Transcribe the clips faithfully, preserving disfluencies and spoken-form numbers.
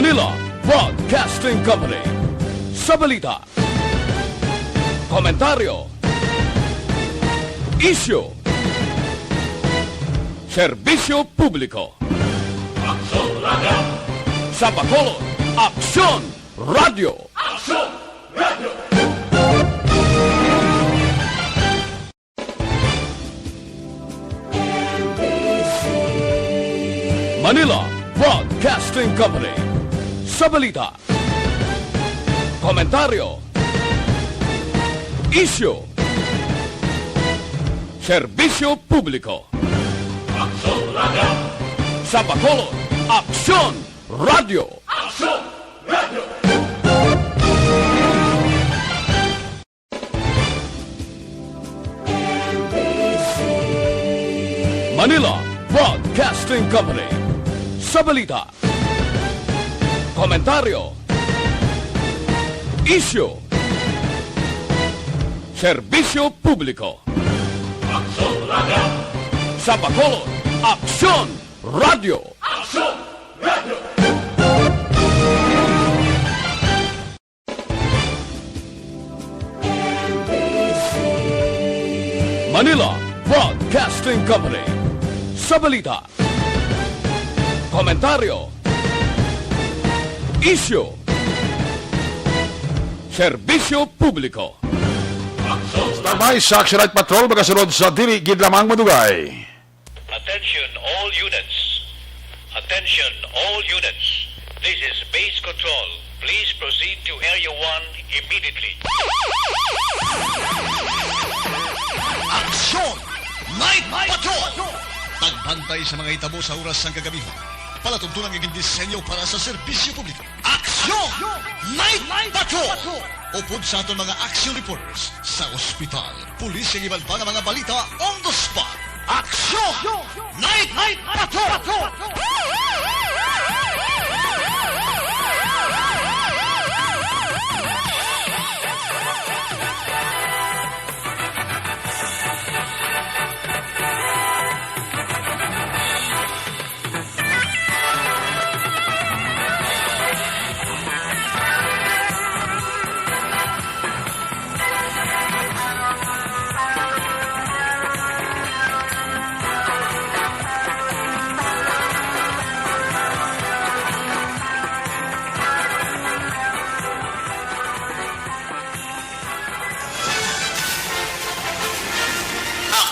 Manila Broadcasting Company. Sa balita, komentaryo, isyu, serbisyo publiko. Aksyon Radio! Sa Bacolod, Aksyon Radio! Aksyon Radio! Manila Broadcasting Company. Sa balita, komentaryo, isyu, serbisyo publiko. Aksyon Radio! Sa Bacolod, Aksyon Radio! Aksyon Radio! Manila Broadcasting Company. Sa balita, komentaryo, isyu, serbisyo publiko. Aksyon Radio! Sa Bacolod, Aksyon Radio! Aksyon Radio! Manila Broadcasting Company. Sa balita, komentaryo, isyu, serbisyo publiko. Standby sa Action Night Patrol, magasunod sa dili gid lamang madugay. Attention all units. Attention all units. This is base control. Please proceed to Area one immediately. Aksyon! Night Patrol! Pagbantay sa mga hitabo sa oras sang kagamihan. Palatuntunan nga gindisenyo para sa serbisyo publiko. Aksyon! Night Patrol! Upod sa aton mga action reporters sa ospital, pulis, kag iban pa nga mga balita on the spot. Aksyon! Night Patrol!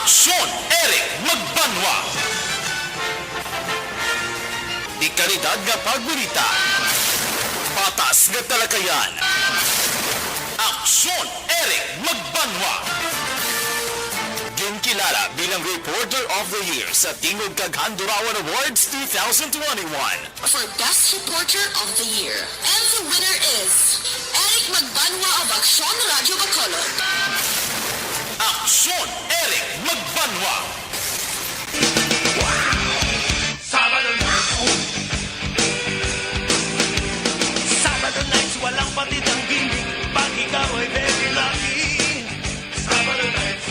Aksyon, Eric Magbanwa. Dekalidad nga pagbalita. Patas nga talakayan. Aksyon, Eric Magbanwa. Ginkilala bilang Reporter of the Year sa Tingog kag Handurawan Awards two thousand twenty-one. For Best Reporter of the Year. And the winner is Eric Magbanwa of Aksyon Radio Bacolod. Aksyon, Eric Magbanwa. Sabado na. Sabado nights, walang patid ang gimmick. Pag ikaw ay very lucky. Sabado nights.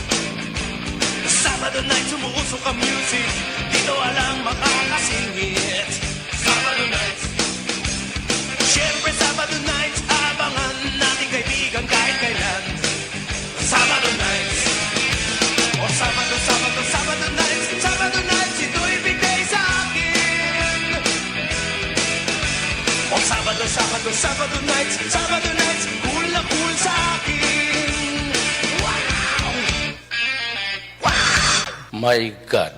Sabado nights, umuusok ang music. Dito walang makakasingit. Sabado nights. Siyempre, Sabado nights, abangan natin kaibigan kahit kailan. Sabado nights. O Sabado, Sabado, Sabado nights. Sabado nights, ito'y bigay sa akin. O Sabado, Sabado, Sabado nights. Sabado nights, cool na cool sa akin. Wow! Wow! My God,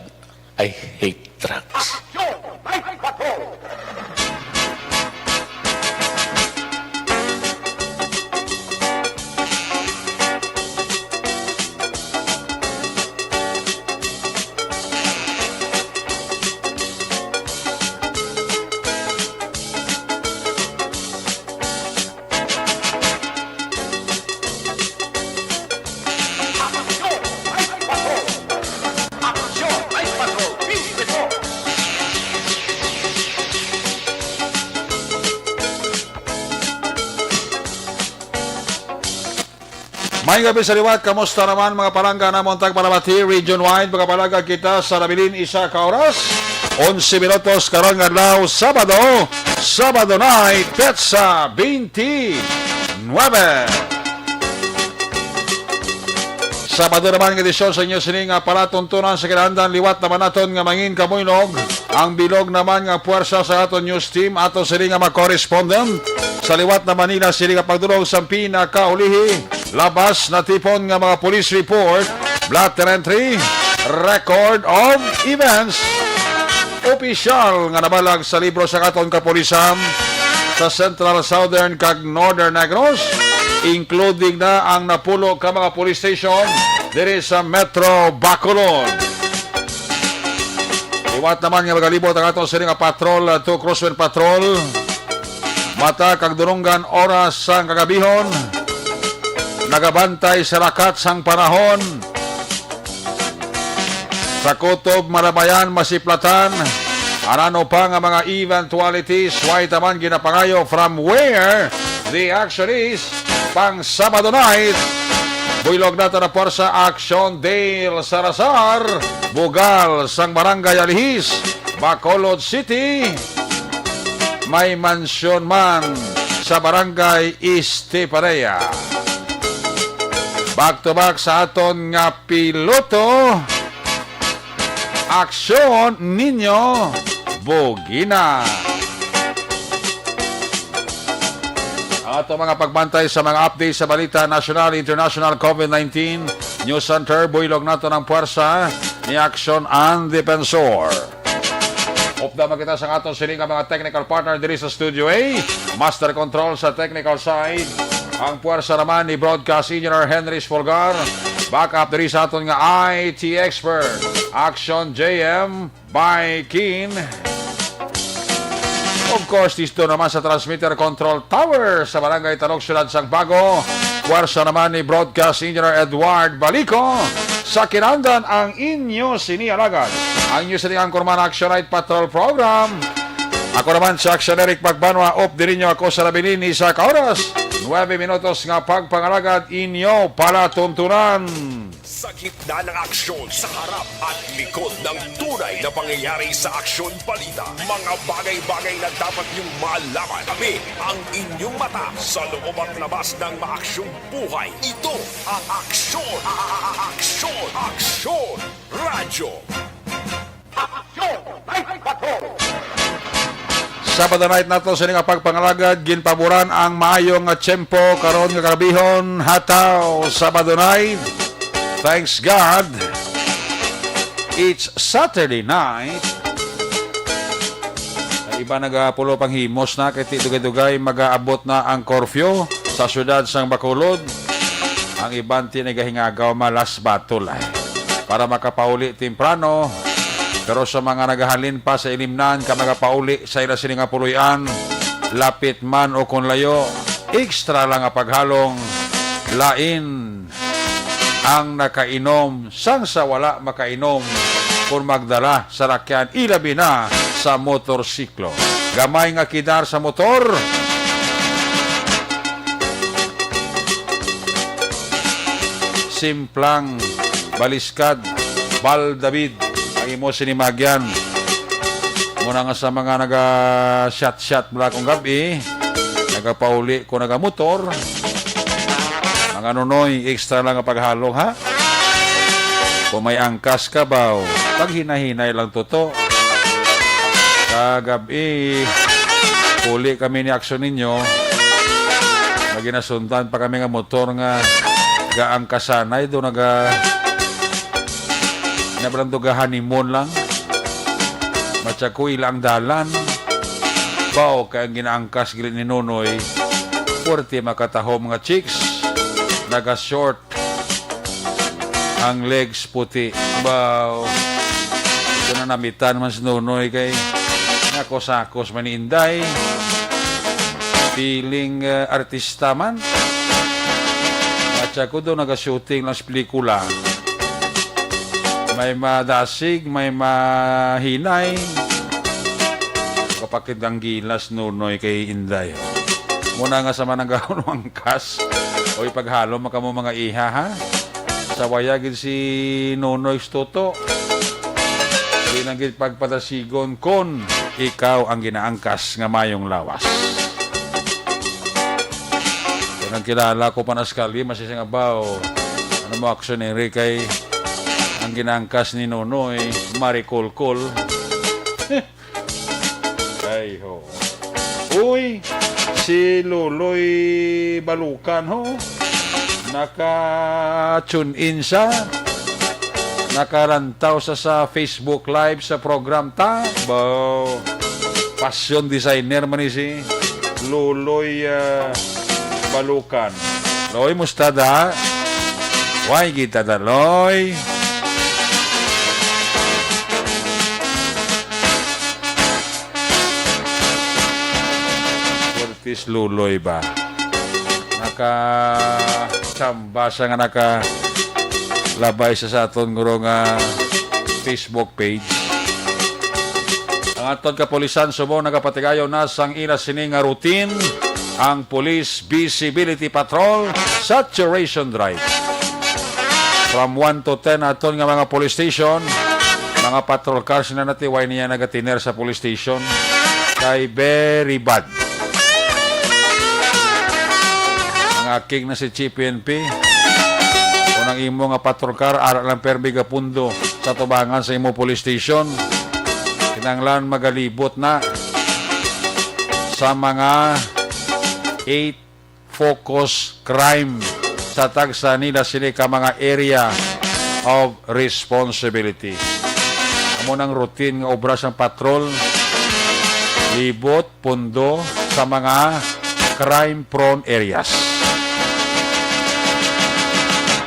I hate drugs. Aksyon! Night Patrol! Aksyon! Night Patrol! Aksyon! Night Patrol! News Report! Maayong gabi sa liwat. Kamusta naman, mga palangga namon tagpalamati region-wide? Mga palangga kita sa nabilin isa ka oras, onse minutos karon nga adlaw, Sabado, Sabado night, petsa twenty-nine. Sabado naman nga edisyon sa inyo sini nga palatuntunan sa kinahanglan. Liwat naman naton nga mangin kamuinog ang bilog naman nga puwersa sa aton news team, ato sini nga mga correspondent sa liwat na Manila, sini nga pagdulong sa pinakaulihi labas na tipon nga mga police report, blotter entry, record of events, opisyal nga nabalag sa libro sa aton kapulisan sa Central, Southern, kag Northern Negros, including na ang napulo ka mga police station diri sa Metro Bacolod. Liwat naman nga magalibot ang aton sini nga patrol, uh, two Crosswind Patrol. Mata kag dununggan oras sang kagabihon, nagabantay sa lakat sang panahon. Sa kutob, Marabayan, Masiplatan, arano pa nga mga eventualities, way taman ginapangayo from where the action is, pang Sabado night. Buylog nato na puwersa, Action Dale Salazar, Bugal sang Barangay Alihis, Bacolod City. May mansyon man sa Barangay Esteparia. Back to back sa aton nga piloto, Aksyon Ninyo Bugina. Ang ato mga pagbantay sa mga update sa balita nasyonal, international, COVID nineteen News Center, buylog nato ng puwersa ni Action and Defensor. Upda man kita sa aton sini nga mga technical partner diri sa Studio A. Master Control sa technical side, ang puwersa naman ni Broadcast Engineer Henry Spolgar. Backup diri sa aton nga I T expert, Action J M by Keen. Of course, dito naman sa transmitter control tower sa Barangay Talog, Siyudad sang Bago, puwersa naman ni Broadcast Engineer Edward Balico. Sa kinahanglan ang inyo sini alagad, ang inyo sini anchorman, Action Night Patrol Program. Ako naman si Action Eric Magbanwa, up diri ninyo ako sa nabilin isa ka oras, nuebe minutos nga pagpangalagad, inyo palatuntunan. Sa gitna ng aksyon, sa harap at likod ng tunay na pangyayari sa aksyon balita, mga bagay-bagay na dapat niyong malaman. Kami ang inyong mata sa loob at labas ng maaksyong buhay. Ito ang Aksyon, Aksyon, Aksyon Radyo. Aksyon Night Patrol. Sabado night nato sini nga pagpangalagad, ginpaboran ang maayo nga tiyempo karon nga kagabihon, hataw Sabado night. Thanks God, it's Saturday night. Ang iba nagapulo panghimos na kay ti dugay-dugay magaabot na ang curfew sa siyudad sang Bacolod. Ang iban ti nagahingagaw malas batol ay para makapauli temprano. Pero sa mga nagahalin pa sa ilimnan ka magapauli sa ila sini nga puloy-an, lapit man o kon layo, extra lang nga paghalong, lain ang nakainom sang sa wala makainom kon magdala sa lakyan, ilabi na sa motorsiklo. Gamay nga kidar sa motor. Simplang baliskad, Bal David, ang imo sinimagyan. Muna nga sa mga naga-shot-shot mula kong gabi, nagapauli ko nagamotor. Mga nunoy, extra lang ang paghalong, ha? Kung may angkas ka ba, paghinay-hinay lang, toto. Kagabi, puli kami ni Aksyon Ninyo. Naginasundan pa kami nga motor nga gaangkasanay do naga, na ba lang do ga-honeymoon lang. Matsa ko ila ang dalan. Bao kay ang ginaangkas gili ni Nonoy, puwerte makatahom nga chicks. Naga-short ang legs puti. Bao. Ito na namitan man si Nonoy kay nakos-akos man ni Inday. Feeling, eh, artista man. At siya ko doon naga-shooting lang sa pelikula. May madasig, may mahinay. Kapakit ang gilas, Nonoy, kay Inday. Muna nga sa mananggahon ang kas. Oy, paghalom man kamo, mga iha, ha? Sa waya gid si Nonoy Stuto, di lang gid pagpadasigon kon ikaw ang ginaangkas nga mayong lawas. Kung nagkilala ko pa na sa kalye, masising abaw. Ano mo aksyon, Henry, kay ang ginaangkas ni Nonoy, marikulkol. Ay, ho. Uy, si Luloy Balukan, ho. Naka-tune in siya. Nakalantaw sa, sa Facebook Live sa program ta. Baw, fashion designer man ni si Luloy, ah, Balukan. Loy, musta da? Way kita da, Loy. Curtis Luloy ba? Naka-chamba siya nga nakalabay sa, sa aton guro nga Facebook page. Ang aton kapulisan subong nagapatigayon na sang ila sini nga routine, ang Police Visibility Patrol Saturation Drive. From one to ten aton nga mga police station, mga patrol cars na natiway niya nagatiner sa police station. Kay very bad. Ang aking na si Chief P N P. Kung ang imo nga patrol car, ara lang permi gapundo sa tubangan sa imo police station, kinahanglan magalibot na sa mga eight focus crime sa tagsa nila sini ka mga area of responsibility. Amo nang routine nga obra sang patrol, libot, pundo sa mga crime-prone areas.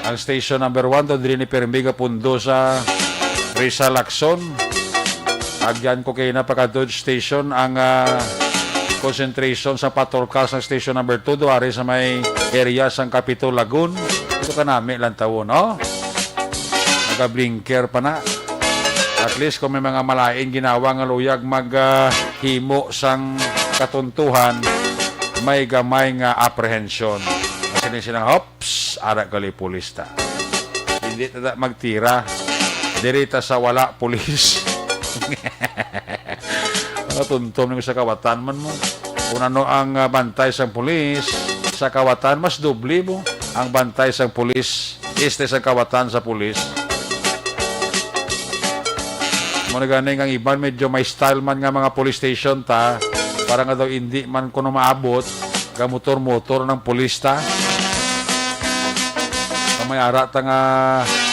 Ang station number one daw diri ni permi gapundo sa Rizal, Lacson. Agyan ko kay na pagka-Dodge Station ang, ah, concentration sa patrol cars sang station number two, duari sa may area sang Capitol Lagoon. Ito kanami lang tawo, no? Naga-blinker pa na. At least kung may mga malain ginawa nga luyag mag, ah, himo sang katuntuhan, may gamay nga apprehension. Kasi silang, "Hops, ara gali pulis ta." Hindi ta magtira. Diri ta sa wala pulis. Ano, tuntom ni sa kawatan man mo. Kung ano ang, ah, bantay sang pulis, sa kawatan mas doble mo ang bantay sang pulis, este sang kawatan sa pulis. Mo na gani nga ang iban medyo may style man nga mga police station ta, para nga daw hindi man kuno maabot, ga motor-motor ng pulis ta. Ang may ara ta nga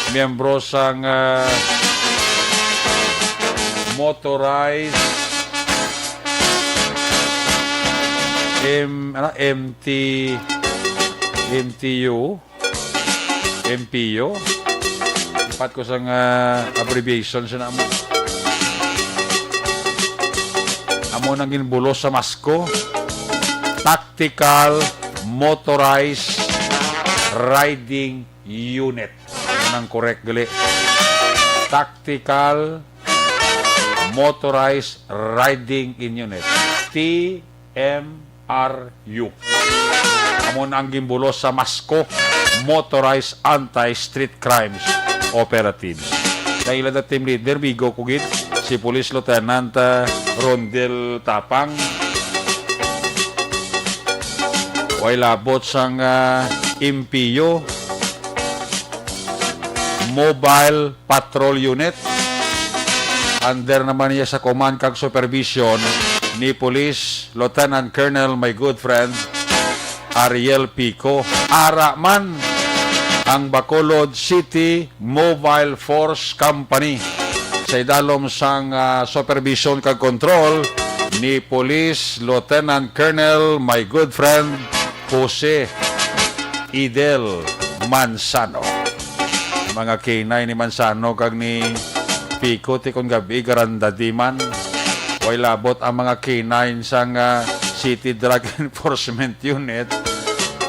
miyembro sang, ah, motorized M, ano, M T, M T U, M P U. Ipat ko sang, ah, abbreviation sa namo. Amo nang ginbulos sa masko. Tactical Motorized Riding Unit. Ano nang correct gali? Tactical Motorized Riding in Unit. T M R U. Amo na ang gimbulos sa masko, Motorized Anti-Street Crimes Operatives. Sa ila na team leader, bigo ko gid, si Police Lieutenant, ah, Rondel Tapang. Way labot sang, ah, M P U, Mobile Patrol Unit. Under naman niya sa command kag supervision ni Police Lieutenant Colonel, my good friend, Ariel Pico. Ara man ang Bacolod City Mobile Force Company sa idalom sang, ah, supervision kag control ni Police Lieutenant Colonel, my good friend, Jose Idel Manzano. Mga K nine ni Manzano kag ni Pico tikon gabi garandadiman. Way labot ang mga K nine sang, ah, City Drug Enforcement Unit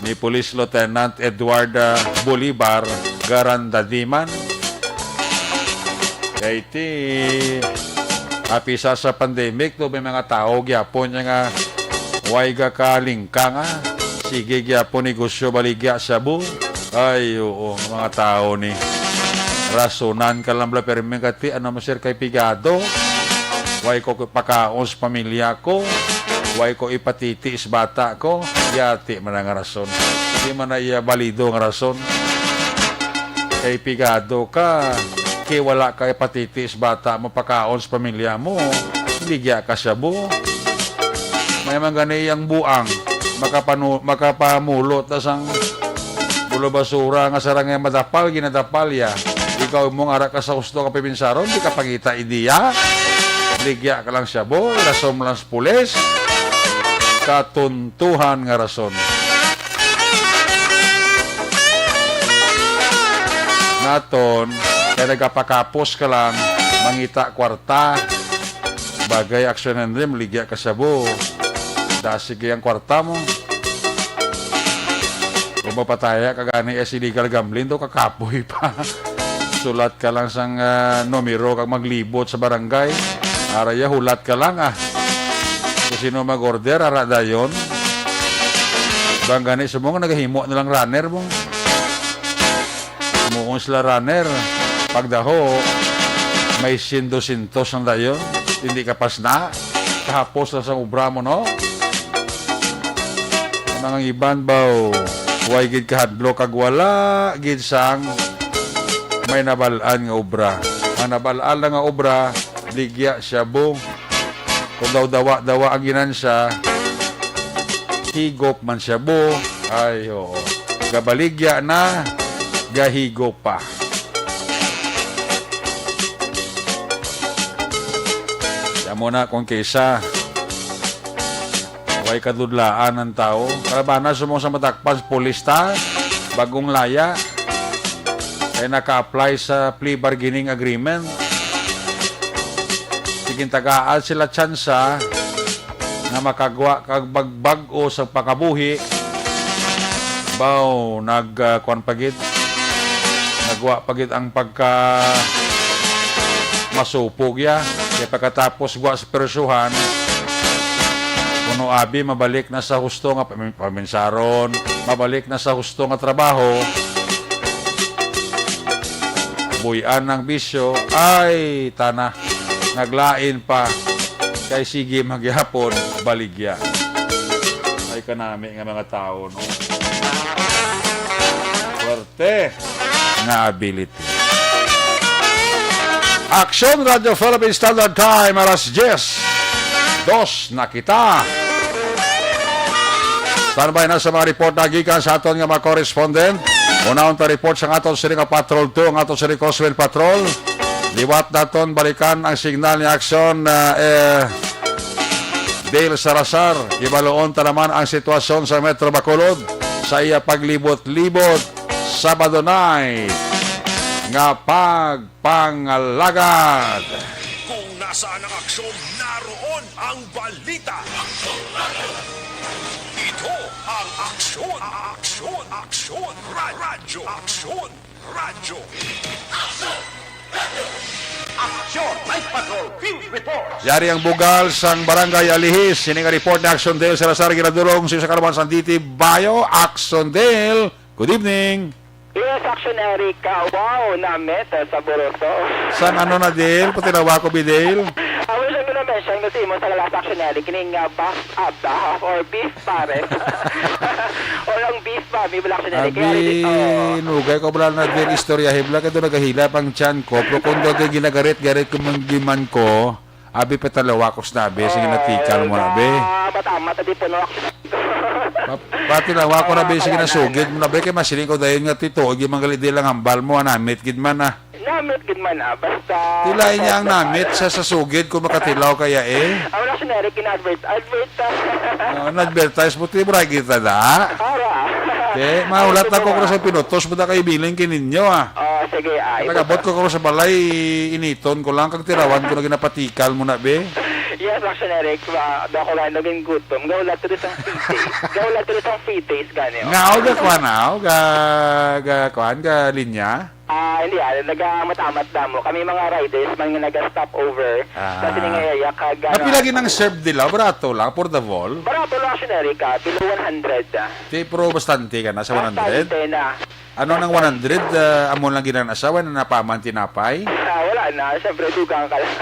ni Police Lieutenant Edward, ah, Bolivar garandadiman. Kay ti, apisa sa pandemic, do may mga tao gyapon nga way gakalingkang, ah, Sige gyapon negosyo baligya shabu. Ay, oo, mga tao ni. Rasunan ka lang bala, pirmi ka ti, ano mo, sir, kay pigado? Way ko pakaon sa pamilya ko. Way ko ipatiti sa bata ko. Yati man nga rason. Di man na iya balido nga rason. Kay pigado ka, kay wala ka ipatiti sa bata mo, pakaon sa pamilya mo. Baligya ka shabu. May man gani iyang buang, makapanu-, makapamulot na sang bulo basura nga sarang nga madapal, ginadapal ya. Ikaw mo nga ara ka sa husto nga pipinsaron, di ka pangita ideya. Baligya ka lang shabu, rason lang sa pulis. Katuntuhan nga rason. Naton, kay nagapakapos ka lang, mangita kwarta. Bagay, Action Henry, baligya ka shabu. Dasig kay ang kwarta mo. Kung mapataya ka gani, eh, sa illegal gambling, do kakapoy pa. Sulat ka lang sang, ah, numero kag maglibot sa barangay. Ara ya, hulat ka lang, ah. Kung sino mag-order, ara dayon. Bang gani, subong nagahimo na lang runner mo. Muon sila runner. Pagdaho, may syen, dosyentos ang dayon. Hindi ka pas na. Kahapos lang sa obra mo, no? Ang mga iban baw, way gid kahadlok kag wala gid sang may nabal-an nga obra. Ang nabal-an lang nga obra, baligya shabu. Kung daw dawa-dawa ang ginansya, higop man shabu. Ay, oo. Gabaligya na, gahigop pa. Siya mo na kung kaysa. Way kadudlaan ang tao. Kalabana sumong sa matakpan sa pulis ta, bagong laya. Kay naka-apply sa plea bargaining agreement. Sige, tagaan sila tsansa nga makagwa kag bagbag-o sa pangabuhi. Baw, nag, ah, kwan pa gid. Nagwa pa gid ang pagka masupog ya. Kay pagkatapos gwa sa persuhan, kuno abi mabalik na sa husto nga pami-, paminsaron, mabalik na sa husto nga trabaho, buy-an ang bisyo, ay, tana, naglain pa, kay sige magyapon, baligya. Ay, kanami nga mga tao, no? Swerte nga ability. Aksyon Radyo Philippine Standard Time, alas diyes. Dos na kita. Standby na sa mga report na gikan sa aton nga mga correspondent. Unahon ta report sa aton sini nga Patrol two, ang aton sini Crosswind Patrol. Liwat naton balikan ang signal ni Aksyon, ah, eh, Dale Salazar. Ibaluon ta naman ang sitwasyon sa Metro Bacolod sa iya paglibot-libot Sabado night nga pagpangalagad. Kung nasaan ang aksyon, naroon ang balita. Ito ang Aksyon, Aksyon, Aksyon, Ra-, Radyo, Aksyon, Radyo. Aksyon, Night Patrol, Field Report. Yari ang bugal sang Barangay Alihis. Sini nga report ni Aksyon Dale Salazar, ginadulong sa isa ka naman sa D T Bayo. Aksyon Dale, good evening. Yes, Action Eric, ah, wow, namit, ah, saboroso. Sang ano na, Dale? Patilawa ko, bi, Dale. Amo siya gina-mention ko sa imo sa last, Action Eric, kining, ah, bus up, ah, or beef pares. Or ang beef pa, may bala, Action Eric. Kaya Abi, really, oh. Nugay ko bala na, Dale, istorya, hibla ka doon nagahilap ang tiyan ko. Pero kung doon ginagarit-garit ko man, giman ko, Abi, patalawa ko sa nabi, sige, natikal mo na, be. Ah, matamat, di puno. Pa-, patilawa ko na, be, sige, nasugid mo na, be, kay masiling ko dayon nga tituo, di man gali di lang hambal mo, ah, namit gid man, ah. Namit gid man, ah, basta. Tilay niya ang namit sa, sa sugid kung makatilaw kaya, eh. Ang rationary, kin-advert-, advert, ah. Oh, na-advertise mo, ti, mura kita da. Ara. Te, mahulat na ko kung sa pinutos mo da kay biling kininyo, ah. Oh, sige, ah, Pag-abot ko, ko sa balay, initon ko lang, kag tirawan ko na ginapatikal mo na, be. Yes, Action Eric, ba, do ako lang naging gutom. Gaulat ko doon sa fites. Gaulat ko doon sa fites, gani, oh. Nga, oh, ga, kwan, ah, oh, ga, ga, kwan, ga, linya? Ah, hindi, ah, nagamat-amat damo. Kami mga riders man nga naga-stop over sa Ah. sining area kag, ano, Napila gid ang serve nila? Barato lang, affordable? Barato lang, Action Eric, ah, below one hundred, ah. Ti, pero bastante ka na sa one hundred? Bastante na. Ano nang one hundred, ah, amo lang ginang asawa na napaman tinapay? Ah, wala na. Siyempre, dugang ka lang.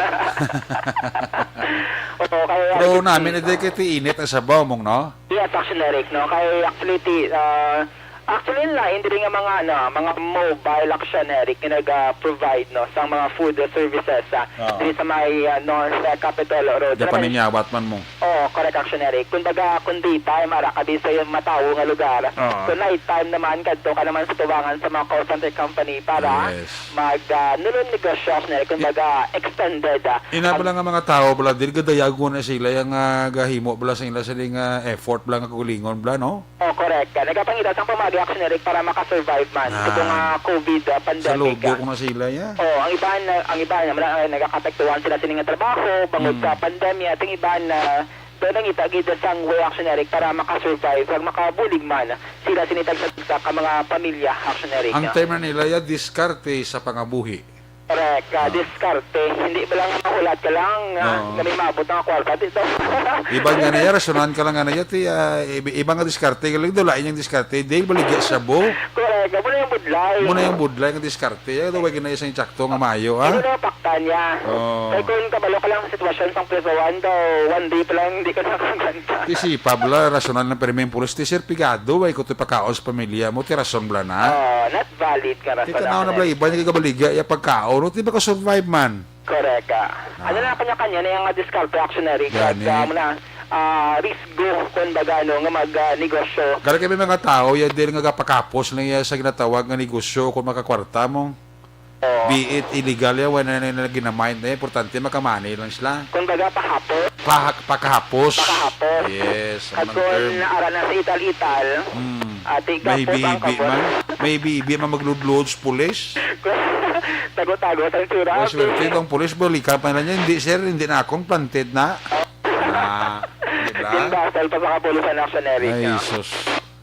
Oo, kaya Pero namin, edi kay ti init ang sabaw mong, no? Yes, Action Eric, no? Kay actually, ti, ah, actually, lain diri nga mga, ano, mga mobile, Action Eric, nga nag-provide, no, sa mga food services, ah, Oo. diri sa may, ah, North, ah, Capitol Road. Di pa Ano man ninyawat man mo. Oo, correct, Action Eric. Kumbaga, kung daytime, ara ka din sa iyong matawo nga lugar. Oo. Kung night time naman, kadto ka naman sa tubangan sa mga call center company para Yes. mag, ah, nulong negosyo, Action Eric. Kumbaga, extended, ah, Ina ang pala nga mga tawo bala, diri gadayagon na sila, yung, ah, gahimo bala sa ila, sa nga effort bala nga kagulingon bala, no? Oh, correct. Ah, nagapangita sang pamagi, Action Eric, para makasurvive man Ah. sa mga COVID, ah, Sa pandemic, logo ah. ko na sila, ya. Oh, ang iban, ah, ang iban, ah, mala-, ah, nagakapektuhan sila sini nga trabaho, bangod Hmm. sa pandemya, at ang iban, ah, daw nangita gid sang way, Action Eric, para makasurvive, kag makabulig man sila sini tagsa-tagsa ka mga pamilya, Action Eric, Ang no? term na nila, ya, diskarte sa pangabuhi. Correct, ah, Ah. diskarte. Hindi ba lang mahulat ka lang, ah, Oo. nga may maabot ang kwarta, di to? Iban nga na ya, rasonan ka lang nga na ya, ti, ah, iba, iba nga diskarte, galing daw, lain yung diskarte, dahil baligya sa bo. Correct, amo na yung budlay. Amo na yung budlay nga diskarte, ya, daw, way ka na isang insakto nga maayo, ha? Hindi na paktan niya. Oo. Kay kung kabalo ka lang sa sitwasyon sang prisuhan daw, one day pa lang, hindi ka nakakanta. Ti si Pablo, rasonan lang, pero may pulis, ti Sir Pigado, way ko to pakaon sa pamilya mo, ti rason bala na. Oo, not valid nga Ti rason tanaw na na bala, iba niya kabaligya, ya pagkaon, no? Ti baka survive man. Correct, ah. Ah. Ano na, kanya-kanya na yung, ah, diskarte, Action Eric. Gani. Kag, ah, muna, ah, risgo, kung baga, ano, nga mag, ah, negosyo. Gani kay may mga tao, ya, dili nga gapakapos lang ya sa ginatawag nga negosyo kung makakwarta mo. Oo. Be it illegal ya, wala na nila ginamind na, importante makamani lang sila. Kung baga, pahapos. Pahak-, pakahapos. Pakahapos. Yes, Kag ang kung term. Ara na sa ital-ital, Hmm. Ate, May kapos ang bibi kapos. man. May bibi man magludlod sa pulis. Tago-tago sa itsura, Ay, swerte ate. Itong pulis, balikan pa nila niya. "Hindi, sir, hindi na akong planted na." Ah, di ba? Yung basal pa sa kapulisan, Action Eric, Ay, no? sus.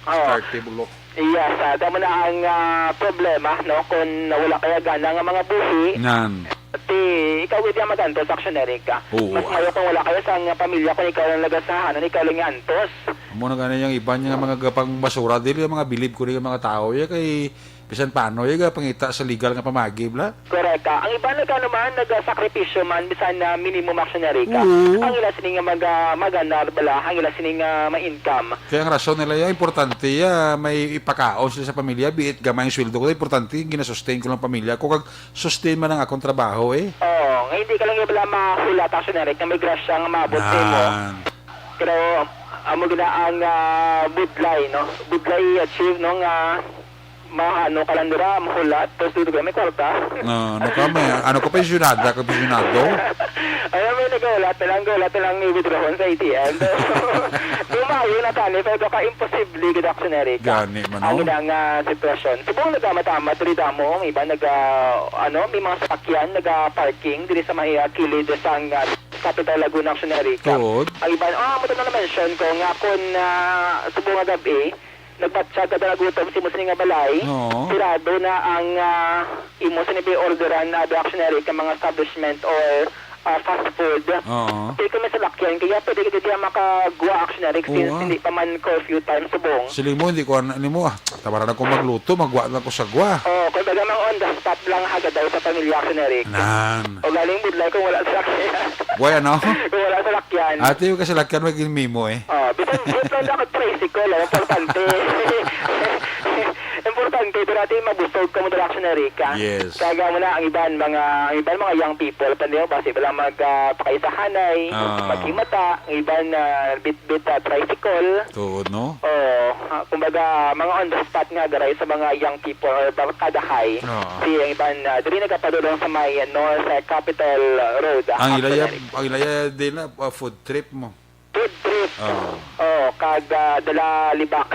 Oo. Diskarte, bulok. Yes, ah, damo na ang, ah, problema, no? Kung wala kaya gana nga mga buhi, Nan. Ti, ikaw gid ang mag-antos, Action Eric, ah. Oo, Mas ah. mayo kung wala kayo sa nga pamilya, kung ikaw lang nagasahan, ikaw lang yung antos. Amo na gani yung iban nga mga gapang basura, dili yung mga bilib ko rin yung mga tao, ya, kay bisan paano, ya, pangita sa legal nga pamagi, bla? Correct ka. Ang iba nag-, ano man, nagsakripisyo man, bisan na minimum, Action Eric, ah. Oo. Ang ila sini nga mag-, ah, maganar, bala, ang ila sini nga ma-income. Kaya ang rason nila, ya, importante, ya, may ipakaon sila sa pamilya, biit gamay ang sweldo ko, importante, ginasustain ko lang pamilya ko, kag sustain man ang akong trabaho, eh. Oo, nga hindi ka lang bala mahulat, Action Eric, nga may grasya nga maabot sa imo. Nan. Pero, amo gina ang, ah, budlay, no? Budlay i-achieve, no, nga maano ka lang dira, mahulat, tapos dito ka may kwarta. No, ano ka, may, ano ka, pensyonada ka, pensyonado? Ay, may naghulat na lang, hulat na lang, i-withdrawon sa A T M. Pero, lumayo na tani, pero ka imposible, gid, Action Eric. Gani man, Ang no? ilang, ah, sitwasyon. Subong nagamamat, diri damo, may iba nag, ah, ano, may mga sakyan naga-parking diri sa may, ah, kilid sang, ah, Capital Laguna, Action Eric. Tuod? Ang iba, ah, amo to na na-mention ko nga kung, ah, subong nga gab-i, nagbatsyag ka dala gutom sa imo sini nga balay, Oo. sirado na ang, ah, imo sini orderan na, Action Eric, nga mga establishment or, ah, fast food. Oo. Kaya kung may salakyan, kaya pwede ka dito makagwa, Action Eric, Oo, since ah. hindi pa man curfew time subong. Siling mo, hindi ko ano, ano mo, ah, tawaran ako magluto, magwa lang ko sa gwa. Oh, kung baga mga on the spot lang, hagad daw sa pamilya, Action Eric. Nan. O galing budlay kung wala salakyan. Buhay, ano? Kung wala salakyan. Ate, yung kasalakyan, maging mimo, eh. Oh, bisan jeep lang dapat tricycle, oh, importante. Importante, pero ate, mabusog ka mo dira, Action Eric, ah. Yes. Kaya mo na, ang iban, mga, ang iban, mga young people, pa niyo, basi ba lang mag, ah, pakaisahanay, Ah. maghimata, ang iban, ah, bitbit, ah, tricycle. Tuod, no? Oo. Ah, kumbaga, mga on the spot nga, garay sa mga young people or barkadahay. Oo. Si ang iban, ah, diri nagapadulong sa may North, ah, Capitol Road, ah, Ang Action ilaya, Eric. ang ilaya din na, ah, food trip mo. Food trip. Oo. Oh, kag, ah, dala libak.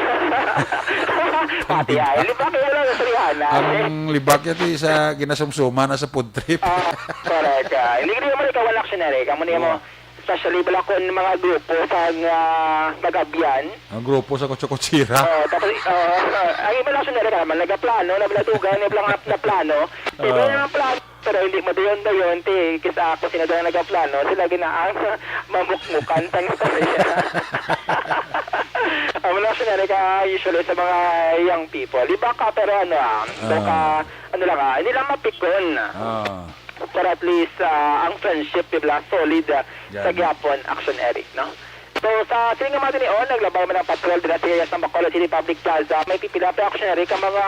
Pati Libak. ay, libak yung wala sa Rihanna. Ang libak yan, ti, sa ginasumsuman na sa food trip. Ah, correct. Ah, hindi, hindi mo ikaw wala, Action Eric. Amo niya mo, Oo. Especially bala kon mga grupo sa nga magabyan. Ang grupo sa kutso-kutsira. Oo, tapos, oo, ang iba lang sundalo ka naman, nagaplano, nabaladugan, nablang na plano. Iba Oo. yung plano, pero hindi madayon-dayon, ti, kisa ako, sino daw ang nagaplano, sila ginaang mamukmukan, thanks sa iya. Ang mga sundalo ka, usually sa mga young people. Iba ka, pero ano, ah, Ah. baka, ano lang, ah, hindi lang mapikon. Ah. Pero at least, ah, ang friendship, di ba, solid, ah, sa Yan. gihapon, Action Eric, no? So, sa sining nga mga tinion, naglabay man ang patrol dira sa area sa Bacolod City Public Plaza. May pipila pa, Action Eric, ang mga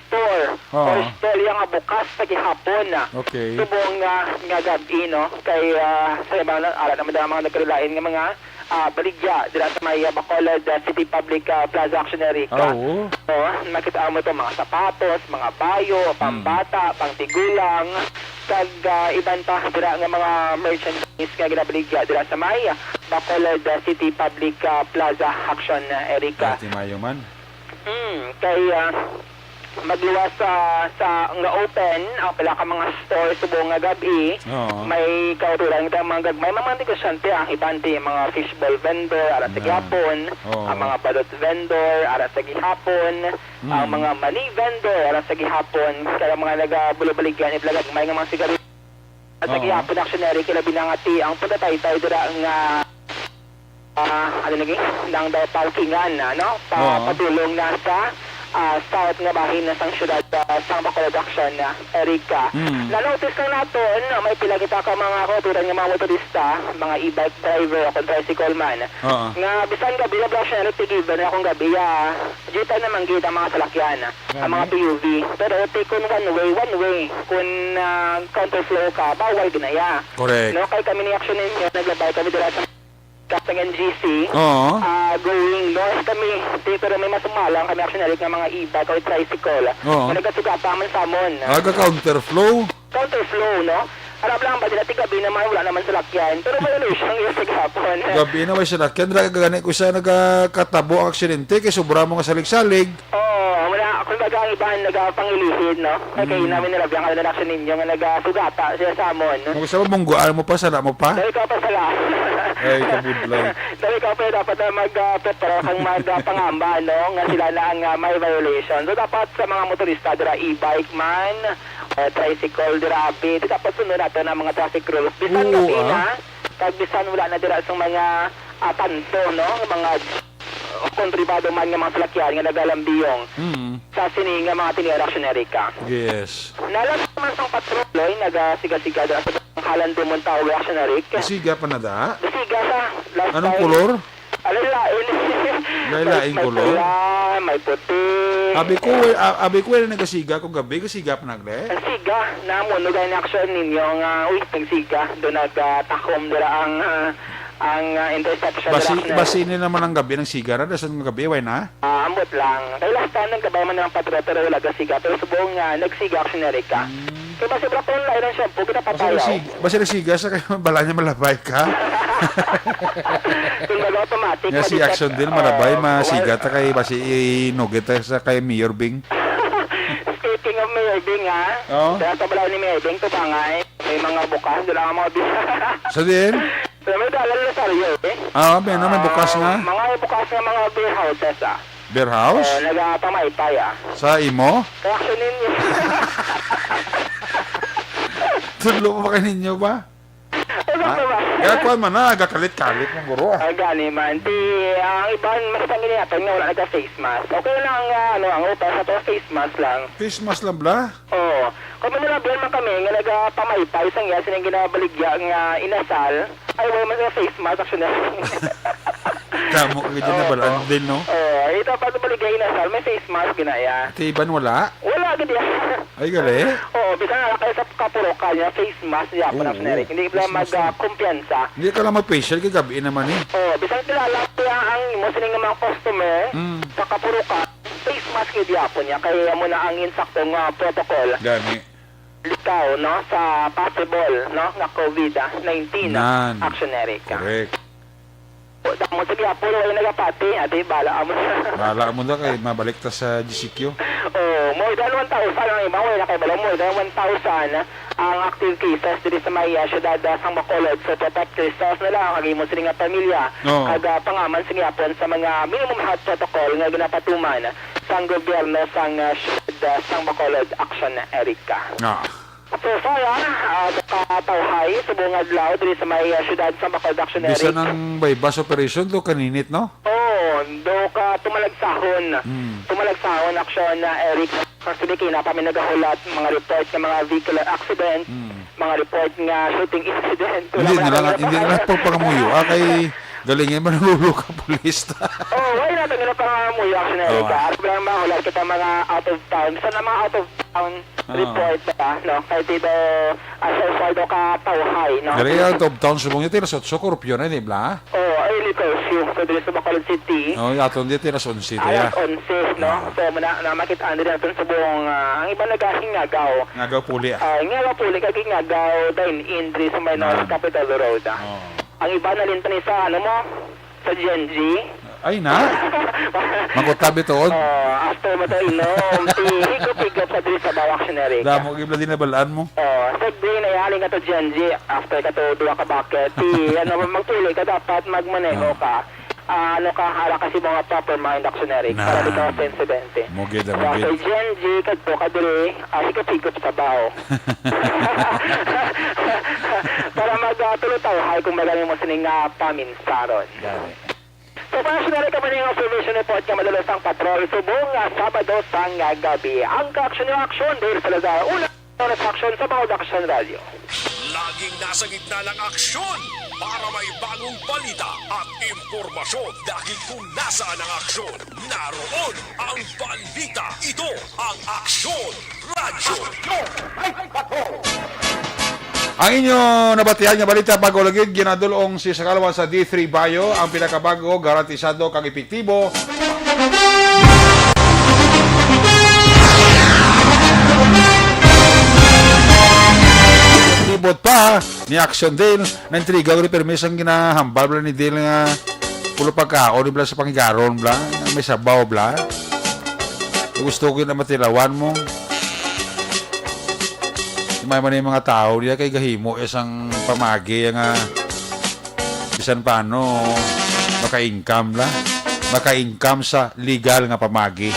store Oo. or stall yang nga bukas sa gihapon, ah, Okay. subong nga, nga gab-i, no? Kay, ah, sa iba, ara naman ang mga nagkalain nga mga, ah, baligya dira sa may, ah, Bacolod, ah, City Public, ah, Plaza, Action Eric. Ah, oo. Oo, nakita mo to, mga sapatos, mga bayo, Hmm. pambata, pangtigulang, kag, ah, iban pa dira nga mga merchandise nga ginabaligya dira sa may Bacolod, ah, City Public, ah, Plaza, Action, ah, Eric. Ah, timayo man. Hmm, kay, ah, magluwas sa, sa nga open ang pila ka mga store subong nga gab-i. Oo. May kauturan kita mga gagmay, mga, mga negosyante, ang iban ti mga fishball vendor ara sa Yan. gihapon, Oo. ang mga balot vendor ara sa gihapon, ang Mm. mga mani vendor ara sa gihapon, kaya mga nagabulobaligyan, iba lang gagmay nga mga sigarilyo. At sa Oo. gihapon, Action Eric, ilabi na nga ti ang pagkataytay dira nga, ah, ano lagi? Nang daw parkingan, ano? Pa-, Oo. padulong na sa, ah, south nga bahin na sang syudad, ah, sang Bacolod, Action, ah, Eric, ah. Mm. Na-notice lang naton, ah, may pila kita ka mga kauturan nga mga motorista, mga e-bike driver o kung tricycle man, Oo. nga bisan gab-i na, Action Eric, ti given na kung gab-i, ah, jeepan naman gid ang mga salakyan. Ang mga Gani? P U V. Pero ti kun one way, one way. Kun, ah, counterflow ka, bawal ginaya. Correct. No, kay kami ni Action Ninyo, naglabay kami dira sa Kapang N G C. Oo. Ah, going north kami. Ti, pero may masumalang kami, Action Eric, nga mga e-bike o tricycle. Oo. Nga nagasugata man sa amon. Aga counterflow. Counterflow, no? Harap lang ba sila, ti gab-i naman, wala naman salakyan. Pero violation yun sa gihapon. Gab-i na may salakyan. Dira gani ko sa nagakatabo ang aksidente, kay sobra mo nga salig-salig. Oo, wala. Kumbaga, ang iban nagapangilihid, no? Kay Mm. namin nila, biyang ano na Action Ninyo nga nagasugata siya sa amon. Kung sa mungguan mo pa, sala mo pa? Dahil ka pa sala. Ay, kabudlay. Dahil ka pa dapat na mag, ah, prepare kang mag, ah, pangamba, no? Nga sila na ang, ah, may violation. So, dapat sa mga motorista, dira e-bike man, o tricycle, dira abi, di dapat sundon nato ang mga traffic rules. Bisan Oo, gab-i ah. na, kag bisan wala na dira sa mga, ah, tanto, no? Mga, uh, kon pribado man nga mga salakyan nga nagalambiyong Mm. sa sini nga mga tinian, Action Eric. Yes. Nalas naman sang patrol, oy, nagasiga-siga dira sa Halan Dumon Tower, Action Eric. Siga pa na da? Siga sa last Anong time. kolor? Ano, lain? Lain-lain May, may kolor? pula, may puti. Abi ko, eh, a-, abi ko, eh, nagasiga ko gabi, kasiga pa nagle. Ang siga, namo, no, gani Action Ninyo nga, uy, nagsiga, do nagtakom dira ang, ah, ang, ah, intersection Basi, dira, Action. basi ni naman ang gabi, nagsiga na, dason nga gabi, way na? Ah, ambot lang. Kay last time, nagkabay man ang patro, pero wala gasiga, pero subong nga, nagsiga, Action Eric. Hmm. Kay basi, bro, kung lain ang shampoo, Basi ginapatayaw. nagsig-, basi nagsiga sa kayo, bala niya malabay ka. Kumbaga, automatic, Nga si ma-detect. Action din, malabay, Oo, masiga well, ta kay, basi inugit ta sa kay Mayor Bing. Speaking of Mayor Bing, ha? Oo. Sa, sa balay ni Mayor Bing, Tubangay, may mga bukas, doon lang ang mga bi-, Sa din? Sa may Dalan Rosario, eh. Ah, may na, may bukas Ah, nga. mga bukas nga mga beer houses, ah. Beer house? Oo, nagapamaypay, ah. Sa imo? Kay Action Ninyo. Tudlo pa kay ninyo ba? Ano Ah, ba? Kaya kuwan man na, gakalit-kalit ng guro, ah. Ah, gani man. Ti, ang iban, mas ang ginihapon nga wala nagka-face mask. Okay lang nga, ano, ang utas sa to, face mask lang. Face mask lang, bla? Oo. Kung may nalabihan man kami, nga nagapamaypay, sa nga, sining ginabaligya nga inasal, ay, wala man sa face mask, actually. Damo ka gid Oo. nabalaan din, no? Oo, ay, dapat baligya inasal, may face mask, ginaya. Ti iban wala? Wala, gid yan. Ay, gali? Oo, bisan nga kayo sa kapurukan niya, face mask niya, Oo, panapnerik. Hindi lang face mask mag, ah, na. kumpiyansa. Hindi ka lang mag-facial, kay gabi naman eh. Oo, bisan kilala ko yan ang imo sining mga customer Mm. sa kapurukan, face mask yung diapon niya. Kaya mo na ang insakto nga protocol. Gani. Likaw, no, sa possible, no, nga covid nineteen, Nan. Action Eric. Correct. Damo sa gyapon, wala nagapati. Ate, bala mo. Bala mo na kay mabalik ta sa G C Q. Oo. More than one thousand ang iba, wala na kay balo, more than one thousand ang active cases diri sa may, ah, siyudad, ah, sang Bacolod. So, protect yourself na lang, kag imo sini nga pamilya, Oo. kag, ah, pangaman sa gihapon sa mga minimum health protocol nga ginapatuman sang gobyerno sang, ah, siyudad, ah, sang Bacolod. Action, Erica. Ah. So far, ah, ah, nakatawhay subong adlaw diri sa may, ah, siyudad sang Bacolod, Action, Eric. Bisan ang buy-bust operation, do kaninit, no? Oo, do ka tumalagsahon. Hmm. Tumalagsahon, Action, ah, Eric. Actually, kay naa pa mi nagahulat, mga report nga mga vehicular accident, Hmm. mga report nga shooting incident. Wala Hindi man na lang, naman hindi na lang naman. pagpangamuyo, ah, kay galing man nahulo ka, pulis. Oo, wala natin nga pangamuyo, Action, Eric, Oo. ah. Aron lang mahulat kita mga out of town. Sa mga out of town, Ah. report ba, no? Kay di daw, ah, so far daw katawhay, no? Diri out of town, subong niya, tiras otso, korupsyon na, di ba? Oh, early curfew. So, diri sa Bacolod City, Oh, aton di tiras onse, alas kaya. onse, no? Ah. So, muna, na makita nila natin subong, ah, ang iba nagahingagaw. Ngagaw puli, ah. Ah, ngagaw puli, kag ngagaw dine-in diri sa may North Nan. Capitol Road, ah. Oh. Ang iba na rin sa, ano mo, sa Gen Z. Ay na. Makutabi tuod. Oh, after mo to inom, si higop-higop sa diri sa bawak sineri ka. Damo gid bala din nabalaan mo. Oh, segue na yali nga to Gen Z. After ka to duha ka bucket, si, ano, magpuli ka, dapat magmaneho Oh. ka. Ah, ano ka, hara ka si mga proper mind, Action Eric, para di ka Nan. sa insidente. Mo gid, mo So, gid. after Gen Z, kadto ka diri, ah, higop-higop sa baw. Para mag, ah, tulutaw, hay, kung magaling mo sining, ah, paminsaron. Gani. So, para sa nari ka man yung observation report nga madalos ang patrol, subong nga Sabado sang gabi. Ang kaaksyon yung aksyon, Dave Salazar, una, oras aksyon sa Bawal Aksyon Radio. Laging nasa gitna ng aksyon para may bagong balita at impormasyon, dahil kung nasaan ang aksyon, naroon ang balita. Ito ang Aksyon Radyo. Ang inyo nabatian nga balita, bago lagi, ginadulong si Sakalawan sa D three Bio, ang pinakabago, garantisado kag epektibo. Libot pa ni Action Dale, na intriga ko ni permis ang ginahambal bala ni Dale nga pulo pagkaon, bala sa pangigaron, bala, may sabaw, bala. Gusto ko yun na matilawan mo. May man yung mga tao diya kay gahimo isang pamagi nga bisan paano maka-income la. Maka-income sa legal nga pamagi.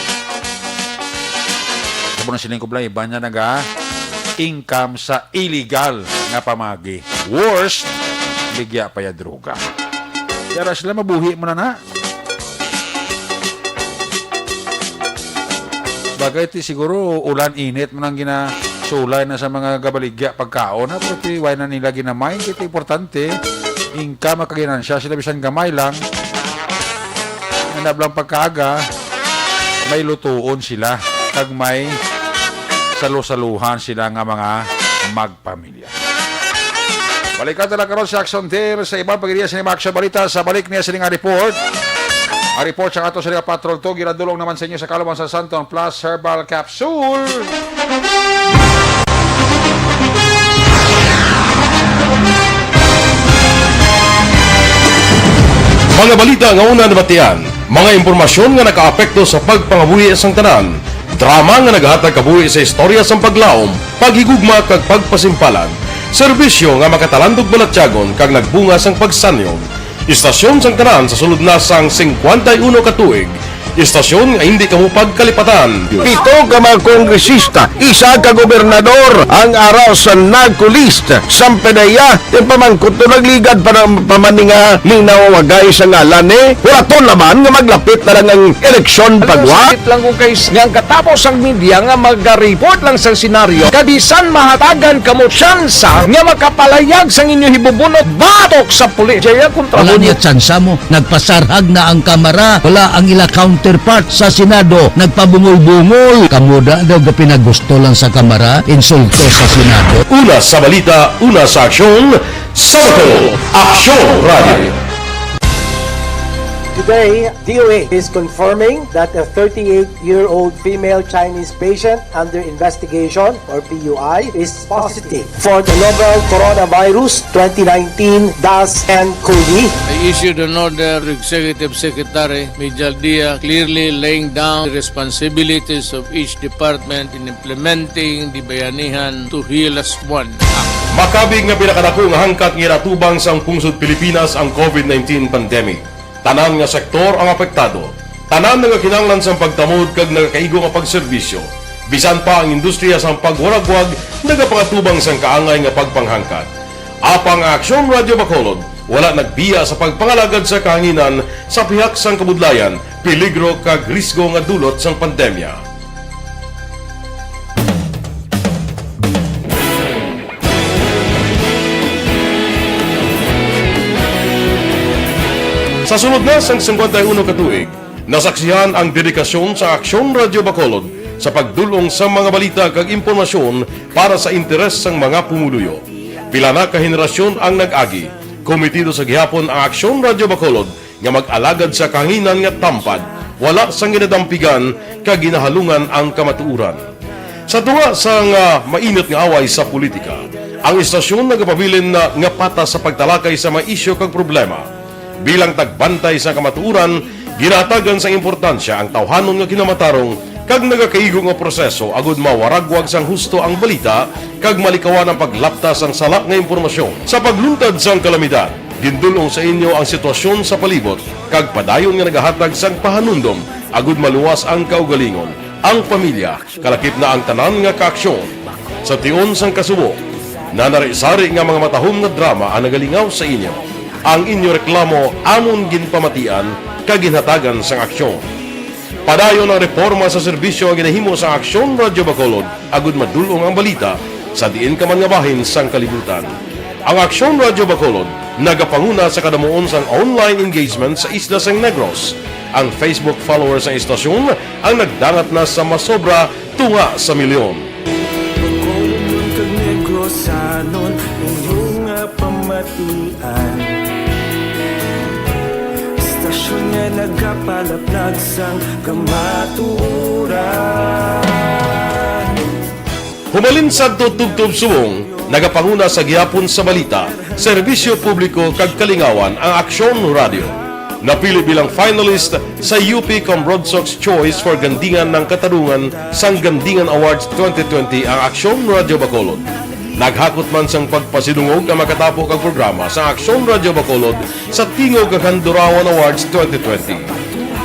Sa po na siling ko bala, iba niya naga-income sa illegal nga pamagi. Worst, ligya pa ya droga. Yara sila, mabuhi mo na na. Bagay ti siguro ulan init man ang ginasulay na sa mga gabaligya pagkaon, ha? Pero ti, why na nila ginamay? Kaya ti importante, income at kaginansya sila bisan gamay lang. Nandap lang pagkaaga, may lutuon sila. Kag may salusaluhan sila nga mga mag pamilya. Balikan ta lang karon si Action Dale sa ibang pag-iriya sa mga action balita sa balik niya sini nga report. Ang report sa ato sa Patrol two, ginadulong naman sa inyo sa Kalawan sa Santon Plus Herbal Capsule. Mga balita nga una nabatian, mga impormasyon nga nakaapekto sa pagpangabuhi sang tanan, drama nga naghatag kabuhi sa istorya sang paglaom, paghigugma kag pagpasimpalan, serbisyo nga makatalandog balatyagon kag nagbunga sang pagsanyog. Istasyon sang tanan sa sulod na sang singkwenta y uno ka tuig. Istasyon nga hindi kamo pagkalipatan. Pito ka mga kongresista, isa ka gobernador ang ara sa NAGCO list. Sampedeya, ti pamangkot to nagligad pa ng pamaninga, minaw wagay sa ngalan ni. Wala to naman nga maglapit na lang ang eleksyon pagwa. Sakit lang kung kay nga ang katapos ang media nga maga-report lang sa senaryo, kabisan mahatagan kamo tsansa nga makapalayag sang inyo hibubunot batok sa pulis. Jaya kontra Wala mo niya niya. Tsansa mo. Nagpasarhag na ang Kamara. Wala ang ila counterpart sa Senado. Nagpabungol-bungol. Kamo da daw gapinagusto lang sa Kamara, insulto sa Senado. Una sa balita, una sa aksyon, sa Bato, Aksyon Radio. Today, D O A is confirming that a thirty-eight-year-old female Chinese patient under investigation, or P U I, is positive for the novel coronavirus twenty nineteen dash N cov. I issued an order to Executive Secretary Mijal Dia, clearly laying down the responsibilities of each department in implementing the Bayanihan to Heal As One Act. Makabig nga pinakadako nga hangkat nga ginatubang sang pungsod Pilipinas ang covid nineteen pandemic. Tanan nga sektor ang apektado. Tanan nga kinahanglan sang pagtamod kag nagakaigo nga pagserbisyo. Bisan pa ang industriya sang pagwaragwag nagapangatubang sang kaangay nga pagpanghangkat. Apang ang Aksyon Radyo Bacolod wala nagbiya sa pagpangalagad sa kahanginan sa pihak sang kabudlayan, peligro kag risgo nga dulot sang pandemya. Sa sulod na sang singkwenta y uno ka tuig, nasaksihan ang dedikasyon sa Aksyon Radyo Bacolod sa pagdul-ong sa mga balita kag impormasyon para sa interes sang mga pumuluyo. Pila na ka henerasyon ang nag-agi. Komitido sa gihapon ang Aksyon Radyo Bacolod nga mag-alagad sa kahanginan nga tampad, wala sang ginadampigan kag ginahalungan ang kamatuoran. Sa tunga sang, ah, mainit nga away sa politika, ang istasyon nagapabilin na nga patas sa pagtalakay sa mga isyu kag problema. Bilang tagbantay sa kamatuoran, ginahatagan sang importansya ang tawhanon nga kinamatarong kag nagakaigo nga proseso agud mawaragwag sang husto ang balita kag malikawan ang paglapta sang sala nga impormasyon. Sa pagluntad sang kalamidad, gindul-ong sa inyo ang sitwasyon sa palibot kag padayon nga nagahatag sang pahanumdom agud maluwas ang kaugalingon, ang pamilya, kalakip na ang tanan nga kaaksyon. Sa tion sang kasubo, nanari-sari nga mga matahom nga drama ang nagalingaw sa inyo. Ang inyo reklamo amon ginpamatian kag ginhatagan sang aksyon. Padayon ang reporma sa serbisyo nga ginahimo sa Aksyon Radyo Bacolod agud madul-ong ang balita sa diin ka man nga bahin sang kalibutan. Ang Aksyon Radyo Bacolod nagapanguna sa kadamuon sang online engagement sa isla sang Negros. Ang Facebook followers sang istasyon ang nagdangat na sa masobra tunga sa milyon. Bacolodnon kag Negrosanon, inyo nga pamatian. Istasyon nga nagapalaplag sang kamatuoran. Humalin sadto tubtob subong, nagapanguna sa gihapon sa balita, serbisyo publiko kag kalingawan ang Aksyon Radio. Napili bilang finalist sa U P Cambronsox Choice for Gandingan ng Katarungan sang Gandingan Awards twenty twenty ang Aksyon Radio Bacolod. Naghakot man sang pagpasidungog ang makatapo kag programa sa Aksyon Radio Bacolod sa Tingog kag Handurawan Awards twenty twenty.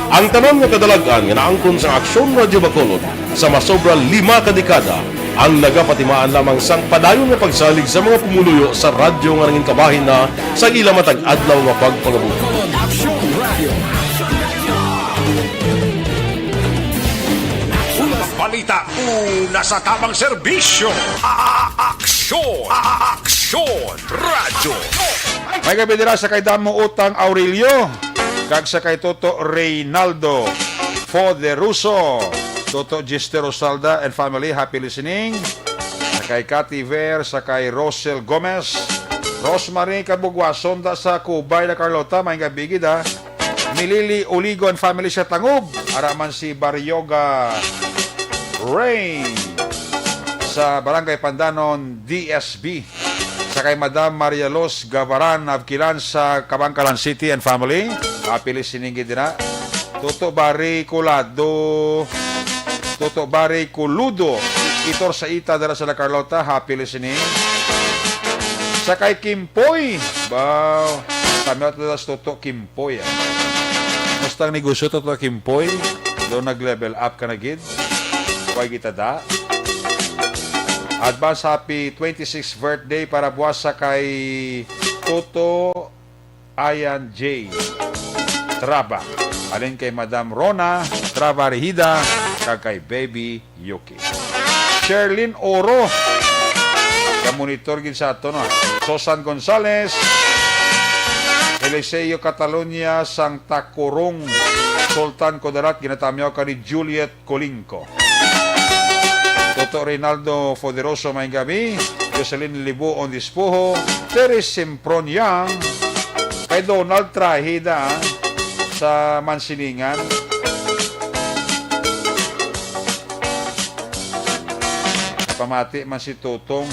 Ang tanan nga kadalag-an nga naangkon sang Aksyon Radio Bacolod sa masobra lima ka dekada ang nagapatimaan lamang sang padayon nga pagsalig sa mga pumuluyo sa radyo nga nangin kabahin na sa ila matag adlaw nga pagpangabuhi. Aksyon Radio. Ulas balita, una sa tamang serbisyo. A-, a-, aksyon. A-, a-, aksyon. Radyo. May gabi dira sa kay Damo Utang Aurelio, kag sa kay Toto Reynaldo Foderuso, Toto Gister Rosalda and family, happy listening. Sa kay Cathy Ver, sa kay Rosel Gomez, Rosemary Kabugwason da sa Cubay na Carlota, may gabi gid, ha. Milili Uligo and family sa Tangub, ara man si Baryoga Ray sa Barangay Pandanon, D S B. Sa kay Madam Maria Los Gabaran Abquilan sa Kabankalan City and family, happy listening gid na. Toto Bari Colado, Toto Bari Coludo, Itor sa Ita dala sa La Carlota, happy listening. Sa kay Kimpoy, ba, kami at Toto Kimpoy, ah. Musta ang negosyo, Toto Kimpoy? Do nag-level up ka na gid? Way kita da. Advance happy twenty-sixth birthday para buwas sa kay Toto Ayan J Traba. Alin kay Madam Rona Traba Rehida, kag kay Baby Yuki. Sherlyn Oro. Ka-monitor gid sa ato, no? Sosan Gonzales. Eliseo Catalunya, Santa Corong, Sultan Kudarat, ginatamyaw ka ni Juliet Colingco. Toto Reynaldo Foderoso, may gabi. Jocelyn Libuon Dispuho. Terry Sempron Yang. Kay Donald Trahida. sa Mansilingan. Pamati man si Tutong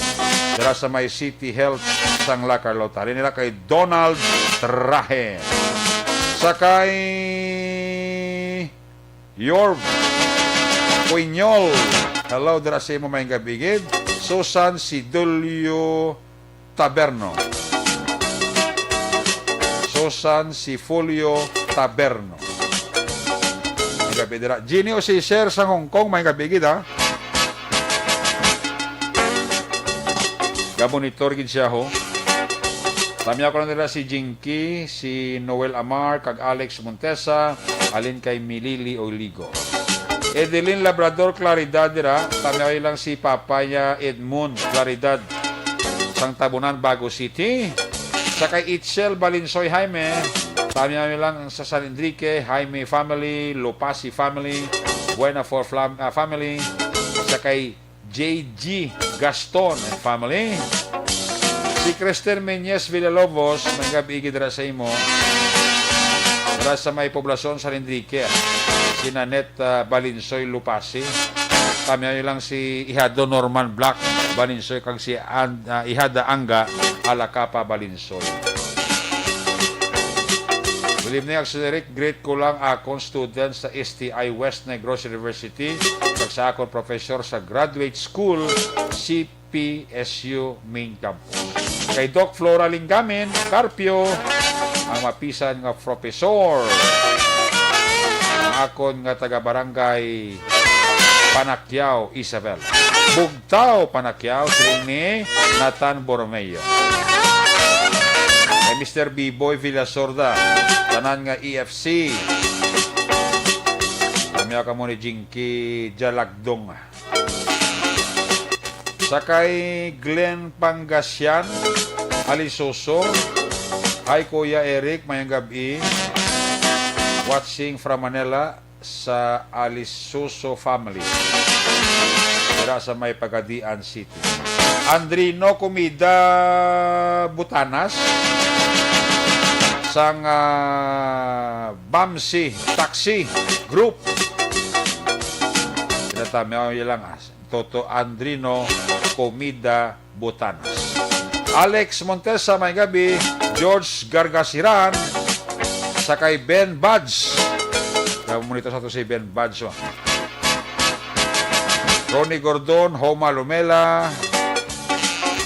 dira sa may City Health sang La Carlota. Rin nila kay Donald Trahe. Sa kay Yorv Puiñol. Hello, dira sa imo, maayong gabi gid. Susan Sidulio Taberno. Susan Sifulio Taberno. Maayong gabi dira. Jeannie Osiser sa Hong Kong, maayong gabi gid, ha. Gamonitor gid siya, ho. Tamyaw ko lang nila si Jinky, si Noel Amar, kag Alex Montesa, halin kay Milili Oligo. Edeline Labrador Claridad dira, tamyaw lang si Papa niya Edmund Claridad, sang Tabunan, Bago City. Sa kay Itzel Balinsoy Jaime, tamyaw lang sa San Enrique, Jaime family, Lopasi family, Buena for flam-, ah, family. Sa kay J G Gaston and family. Si Kristen Meñez Villalobos, maayong gabi gid dira sa imo. Dira sa may poblasyon San Enrique. Si Nanette, ah, Balinsoy Lupasi. Tamyaw lang si Ihado Norman Black Balinsoy kag si An-, ah, Ihada Angga Alacapa Balinsoy. Good evening, Action Eric. Greet ko lang akon student sa S T I West Negros University kag sa akon professor sa graduate school, C P S U Main Campus. Kay Doc Flora Linggamin Carpio, ang mapisan nga professor. Ang akon nga taga-barangay Panacquiao, Isabel. Bugtao, Panacquiao, siling ni Nathan Borromeo. Kay Mister B-Boy Villasorda, tanan nga E F C. Tamyaw kamo ni Jinky Jalagdong. Sa kay Glenn Pangasinan, Alisoso. Hi, Kuya Eric, maayong gabi. Watching from Manila sa Alisoso family. Dira sa may Pagadian City. Andrino Comida Butanas sang, ah, Bamsi Taxi Group. Sila tami, oh, yun lang, ah. Toto Andrino Comida Butanas. Alex Montesa, maayong gabi. George Gargasiran, sa kay Ben Buds. Kaya mo nito sa to si Ben Buds, oh. Ronnie Gordon, Homa Lumela,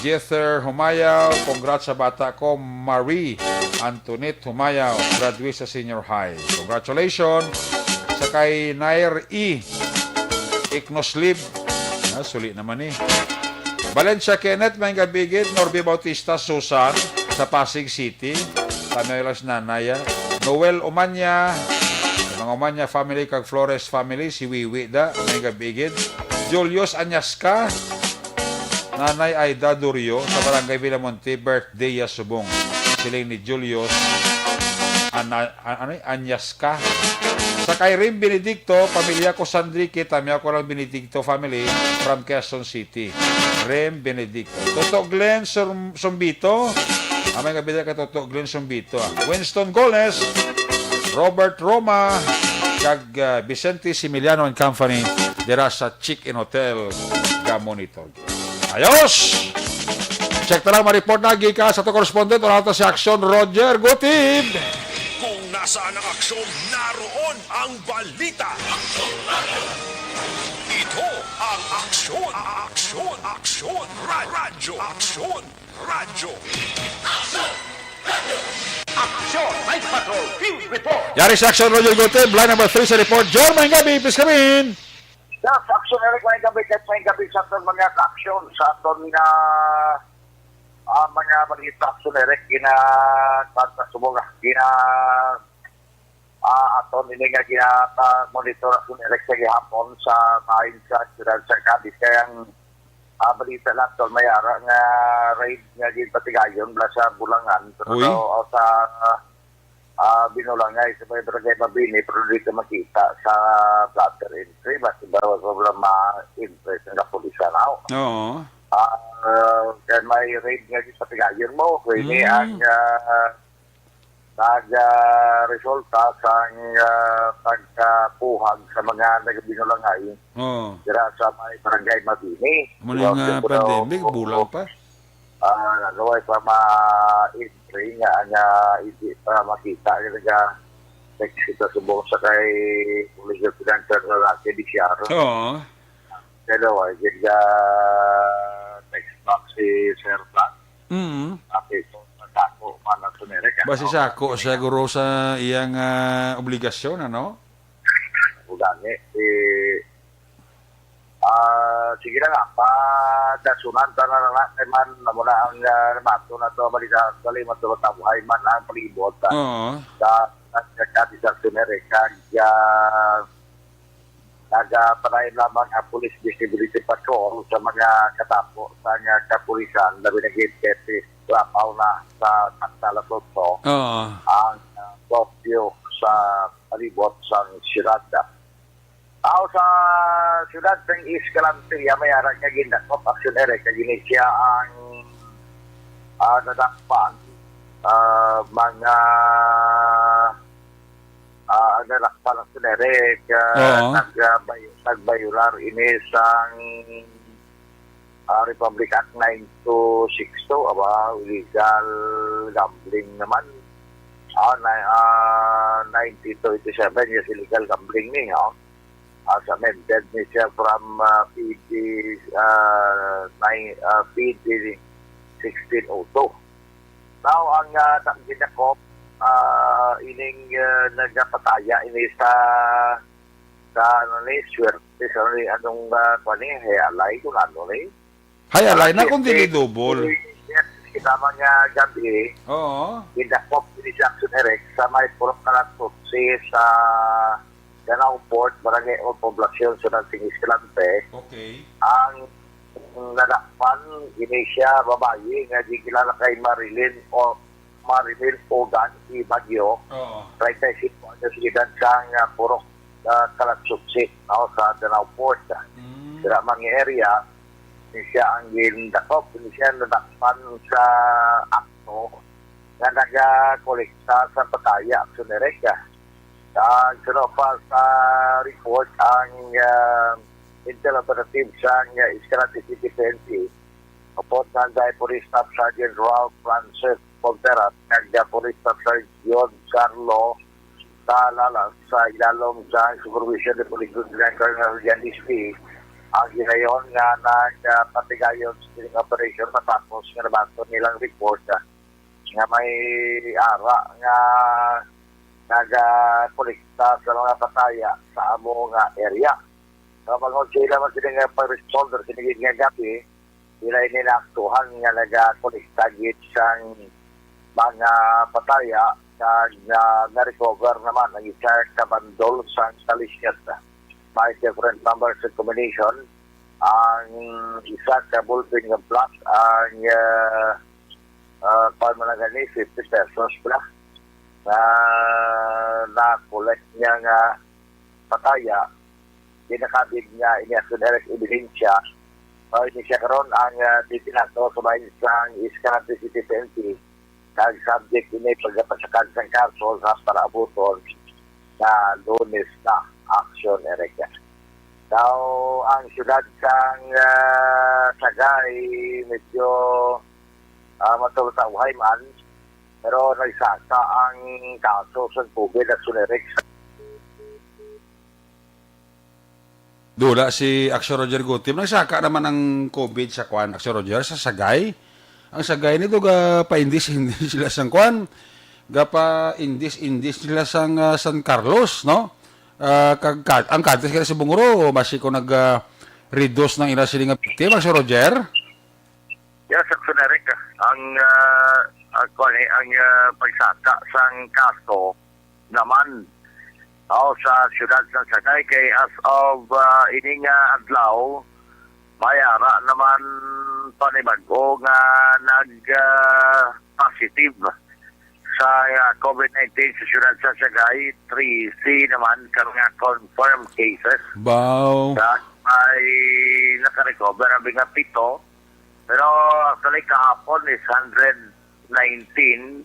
Jether Humayaw, congrats sa bata ko, Marie Antoinette Humayaw, graduate sa senior high. Congratulations sa kay Nair E. Iknoslib. Ah, suli naman eh. Valencia Kenneth, maayong gabi gid. Norby Bautista, Susan, sa Pasig City. Tama lang si nanay, ah. Noel Umanya, sa mga Umanya family kag Flores family, si Wiwi da, maayong gabi gid. Julius Anyaska, Nanay Aida Durio, sa Barangay Villamonte, birthday ya subong. Siling ni Julius, ana-, an-, ano, Anyaska. Sa kay Rim Benedicto, pamilya ko Sandrique, tamyaw ko lang Benedicto family from Quezon City. Rim Benedicto. Toto Glenn Sur-, Sumbito. Amay nga bida kay Toto Glenn Sumbito, ah. Winston Goles, Robert Roma, kag, ah, Vicente Similiano and Company dira sa Chick Inn Hotel, Gamonitor. Ayos! Check ta lang, ma-report na gikan sa ato correspondent, wala ta si Action Roger Gutib. Kung nasaan ang aksyon, naroon ang balita. Ito ang Aksyon, Aksyon, Aksyon, Ra-, Radyo, Aksyon, Radyo. Aksyon Night Patrol Field Report. Yari sa Action Roger Gutib, line number three sa report. John, maayong gabi, please come in. Sa Aksyon Eric, maayong gabi, kat maayong gabi sa aton mga ka-aksyon, sa aton nga, ah, mga balita, Aksyon Eric, gina-, sa, sa subong, ah, gina-, ah, aton ini nga ginapa-monitor, Aksyon Eric, sa gihapon sa main sa siyudad sa Cadiz. Kay ang, ah, balita naton, may ara nga raid nga ginpatigayon bala sa Bulangan, pero Uy. daw, o sa, ah, Binulangay, sa may barangay Mabini, pero di ka makita sa blotter entry, basta ba wala ma-entry sa kapulisan, aw. Oo. Ah, kay may raid nga ginpatigayon mo, kay ini Mm. ang, ah, nag, ah, resulta sang, ah, pagkapuhag sa mga nagabinulangay Oo. dira sa may Barangay Mabini. Amo na yung, ah, Siyempre, pandemic, oo, bulang pa. Ah, nagaway pa ma-entry nga, nga hindi pa makita nga naga-text kita subong sa kay Police Lieutenant Colonel Rocky Diciar. Oo. Pero, ah, gid, ah, text back si Sir Pat. Mm. Sabi ko, "Sa Sako man ang sunere ka." Basi Sako, siguro sa iyang, ah, obligasyon, ano? Ugani, eh, ah, sige na nga, padasunan ta na lang na, kay man, amo na ang, ah, nabato na to, bali sa, bali man to, tabuhay man ang palibot, ah, Oo. sa, sa, sa, sa, sa, kag, ah, nagapadayon lamang ang Police Visibility Patrol sa mga katapo sa nga kapulisan, labi na gid kay lapaw na sa takta alas otso. Oo. Ang, ah, curfew sa palibot sang siyudad. Aw sa siyudad sang Escalante, may ara nga gindakop, Aksyon Eric, kag ini siya ang, ah, nadakpan, ah, mga, ah, ang nadakpan, Aksyon Eric, ah, Oo. nag-, ah, bay-, nagbayular ini sang, ah, Republic Act nine two six two, aba, illegal gambling naman. Ah, na, ah, nineteen to eighty-seven, yes, illegal gambling ni, oh. As amended ni siya from, ah, P D, ah, nine, ah, P D sixteen oh two. Now, ang, ah, ta-, ginakop, ah, ining, ah, nagapataya ini sa, sa, ano ni, swerte, sa, ano ni, anong, ah, kwan ni, hayalay, kung ano ni. Hayalay na kung dili double. Yes, kita mga gabi, Oo. gindakop ni Jackson Eric sa may Purok Kalatutsi sa Danao Port, Barangay o Poblacion, Siyudad sing Escalante. Okay. Ang nadakpan, ini siya, babayi nga gikilala kay Marilyn o Marilyn Ogan y Baguio, Oo. treinta y cinco anyos de edad, sang, ah, Purok, ah, Kalatsutsi, no, sa Danao Port. Mm. Sira man nga area, ni siya ang gindakop, ni siya nadakpan sa akto nga nagakolekta sa pataya, Aksyon Eric. Ang suno pa sa report, ang, ah, intel operative sang, ah, Escalante City P N P, upod kay Police Staff Sergeant Ralph Francis Ponterat, kag, ah, Police Staff Sergeant John Carlo Talalas, sa ilalom sa supervision ni Police Lieutenant Colonel Jan Ispi, ang ginayon nga nagpatigayon sa kining operation matapos nga nabaton nilang report, ah, nga may ara nga nagakolekta sa mga pataya sa amo nga area. Sa bangod sa ila man sila nga pag-responder sa gid nga gabi, ila ini naaktuhan nga nagakolekta gid sang mga pataya kag na, na-recover naman ang isa ka bandol sang talisyan. May different numbers of combination. Ang isa ka ballpen nga plus, ang, ah, ah, kuwan man lang gani, fifty pesos pala. Na, na-collect niya nga pataya, ginakabig nga ini ang sunerek ebidensya. O, ini siya karon ang, ah, titinato sa bahin sang Escalante City P N P, kag subject ini pagpasakad sang kaso sa palaabuton nga Lunes na, Aksyon Eric. Daw ang siyudad sang, ah, Sagay medyo, ah, matulutawhay man, pero nagsaka ang kaso sa COVID, Aksyon Eric. Dula si Aksyon Roger Gutim. Nagsaka naman ang COVID sa kwan, Aksyon Roger, sa Sagay. Ang Sagay nito, ga paindis-indis sila sang kwan. Ga paindis-indis sila sang, ah, San Carlos, no? Ah, kag ka-, ang kadto sila sa Bunguro, basi ko nag, ah, reduce ng ila sila nga biktima, Aksyon Roger. Yes, Aksyon Eric, ah. Ang, ah, ang, kwan, eh, ang, ah, pagsaka sang kaso naman, oh, sa siyudad sa Sagay kay as of, ah, ini nga adlaw, may ara naman panibag-o nga nag, ah, positive sa, ah, COVID nineteen sa siyudad sa Sagay, trese naman ka mga confirmed cases. Wow. Sa may nakarecover ang mga pito, pero actually kahapon is hundred nineteen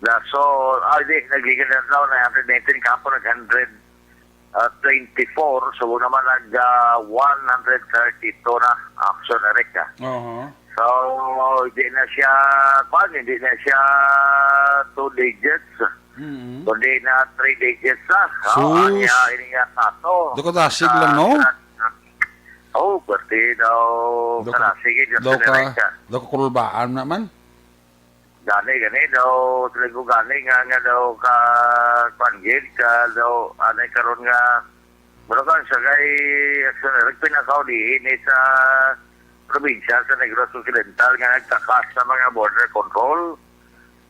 Na, so, ah, di, nagligad na daw, nine hundred nineteen, kahapon nag-hundred twenty-four, so naman nag, ah, one hundred thirty-two na, Action Eric, ah. Oho. So, hindi na siya, kwan, hindi na siya two digits, Mm-hmm. kundi na three digits na. Oh, ang Sus! iya, ini nga kaso. Dako tasig lang, no? Ah, oh, pwerte daw Dako, karasig, eh, dako ka, Action Eric, ah. dako kurulbaan naman. Gani, gani daw, sila ko gani nga, nga daw ka, kwan gid, ka daw, anay karon nga, pero kan sa kay, sa pinakaulihi ni sa probinsya sa Negros Occidental nga nagtakas sa mga border control.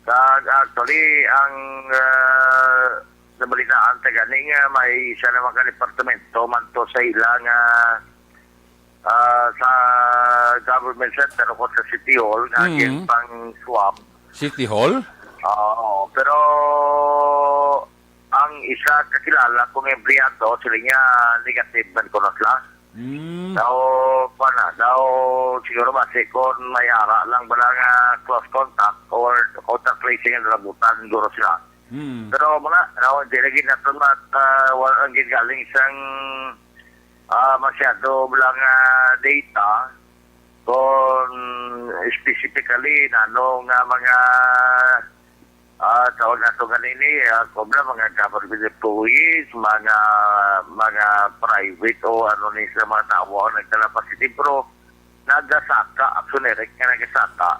Kag actually, ang, ah, nabalitaan ta gani nga may isa naman ka departamento man to sa ila nga ah, sa government center o sa City Hall nga Mm. ginpang-swab. City Hall? Oo, pero ang isa kakilala kong empleyado, sila niya negative man kuno sila. Mm. Daw, pa na, daw siguro ba, second may ara lang ba nga close contact or contact tracing ang nabutan, siguro sila. Mm. Pero muna, daw, hindi lagi natin mat, ah, wala ang gingaling sang ah, masyado lang, ah, data kung specifically nano nga mga, ah, tawag nato ganini, ah, kung na mga government employees, mga, mga private o ano ni sa mga tawo ang nagdala positive. Pero nagasaka, Action Eric, nga nagasaka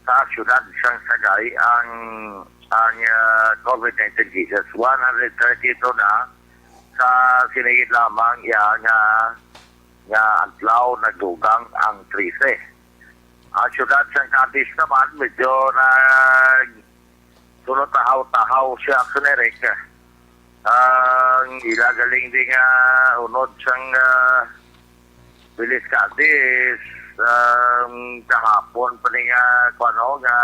sa siyudad sang Sagay ang, ang, ah, COVID nineteen cases. One hundred thirty-two na sa sinigit lamang iya nga, nga adlaw nagdugang ang trese. Ang siyudad sang Cadiz naman, medyo nag-, suno tahaw-tahaw siya, Action Eric. Ang ila galing di nga unod sang, ah, Bilis Cadiz, um, kahapon pa ni nga, kuwan, no, nga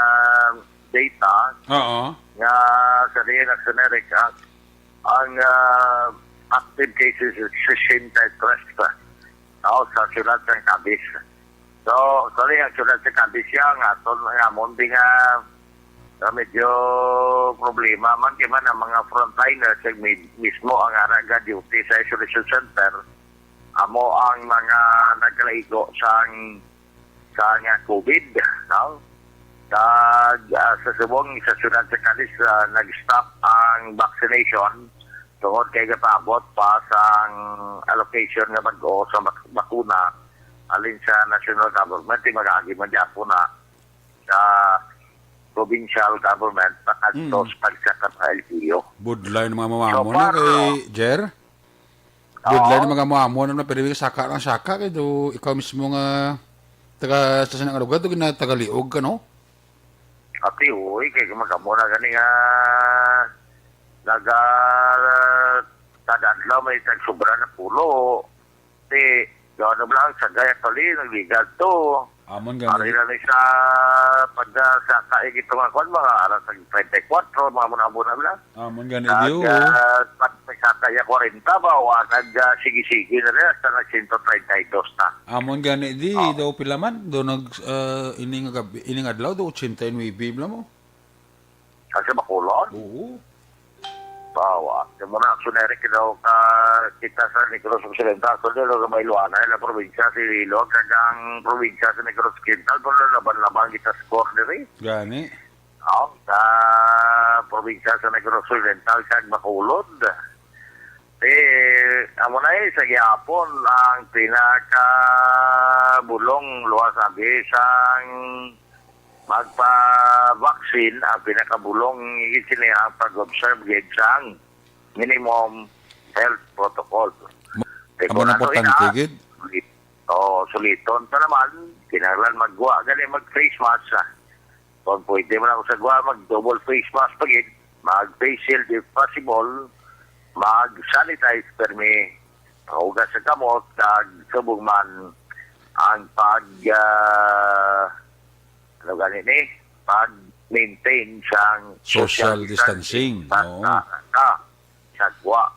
data Oo. nga sa diin, Action Eric, ah, ang, ah, active cases is sixty-three pa. Ako sa siyudad sang Cadiz. So, sorry, ang siyudad sa Cadiz siya, nga aton, nga amon di nga, nga medyo problema man, kay man ang mga frontliners, yung mi-, mismo ang ara ga duty sa isolation center, amo ang mga nagkalaigo sang, sa nga COVID, no? Kag, ah, sa subong sa siyudad sa Cadiz, ah, nag-stop ang vaccination tungod kay gapaabot pa sang allocation nga bag-o sa bak-, bakuna halin sa national government, di mag-agi man gyapon na sa provincial government pakadto Mm. sa pagsaka sa L G U. Budlay ng mga So mamamo na far, kay Jer? Budlay Oo. ng mga mamamo na pwede saka ng saka kay do ikaw mismo nga taga sa sinang lugar do ginatagaliog ka, no? Ati, uy, kay magamo na gani nga naga, kada adlaw may tagsobra na pulo. Ti, gawa na lang sa Gaya Pali, nagligad to. Amon gani. Ari lang ni sa pagka sa kaig ito nga kwan, mga alas ng treinta y cuatro, mga muna-muna lang. Amon gani Nag, di, oh. ah, pag may saka ya kwarenta ba, o, ah, nag, ah, sige-sige na rin, hasta nag sento treinta y dos na. Amon gani di, Oh. daw pila man, daw nag, ah, ining gabi, ining adlaw, daw ochenta y nuebe bala mo. Kasi makulon? Oo. Bawa. Yung muna, Action Eric, daw ka kita sa Negros Occidental, so, daw may luana, la probinsya, si Iloilo, kag ang probinsya sa Negros Occidental, pero laban-laban kita score diri. Gani. Oh, sa probinsya sa Negros Occidental, kag Bacolod. Eh, amo na eh, sa gihapon, ang pinaka bulong luwas abi sang magpa-vaccine, ang pinakabulong gid sini ang pag-observe gid sang minimum health protocol. Ma-, Kay amo kung na ano importante ina, gid. Sulit-, oh, suliton pa naman, kinahanglan magwa gani mag face mask, ah. Kung pwede man ako sa gwa, mag-double face mask pa gid, mag-face shield if possible, mag-sanitize permi, hugas sa kamot, kag subong man ang pag, ah, ano gani ni? Pag-maintain sang Social social distancing, distancing sa, oo. sa, sa, sa gwa.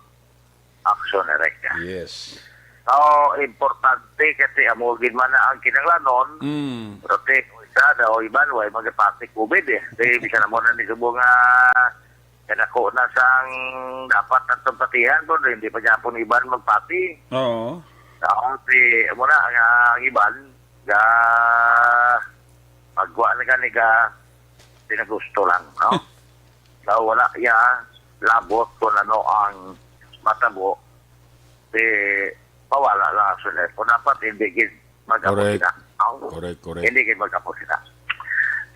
Action Eric. Yes. So, importante kasi amo gid man na ang kinahanglanon. Mm. Pero te, Sa daw iban, way magapati COVID eh. Kaya bisa na mo na ni Subo nga kadako na sang dapat natin patihan, pero hindi pa gyapon iban magpati. Oo. Oo, si, amo na, ang, ang iban, ga, pagwa na gani ga, pinagusto lang, no? So, wala iya labot kung ano ang matabo, si, pawala lang ang sulat. Kung dapat, hindi gid mag-amo Correct. sila. Ang Correct, correct. Hindi gid mag-amo sila.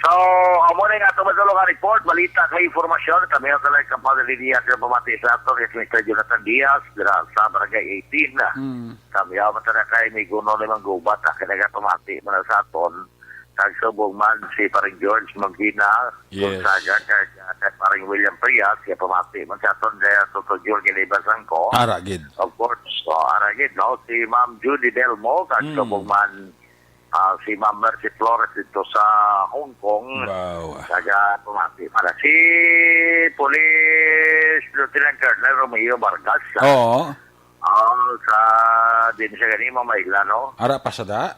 So, amo na nga ito, madulong nga report, balita kay informasyon. Kami ang talag kapag linya sa pamati sa ato, kay Mister Jonathan Diaz, dira sa Barangay eighteen. Mm. Kami ang matara kay may guno ni Manggubat, ah, kaya nagapamati man sa aton. Kag subong man si Paring George Mangina, Yes. Gonzaga, kag, ah, kay Paring William Frias, kaya pamati man sa aton, kaya Toto Jul Giliba Sangko. Ara gid. Of course, so, ara gid, no? Si Ma'am Judy Belmo, kag Mm. subong man, ah, si Ma'am Mercy Flores dito sa Hong Kong. Wow. Kag, ah, pamati pala si Police Lieutenant Colonel Romeo Vargas, ah. Oo. Ah, sa din siya gani, mamayla, no? Ara pa sa da?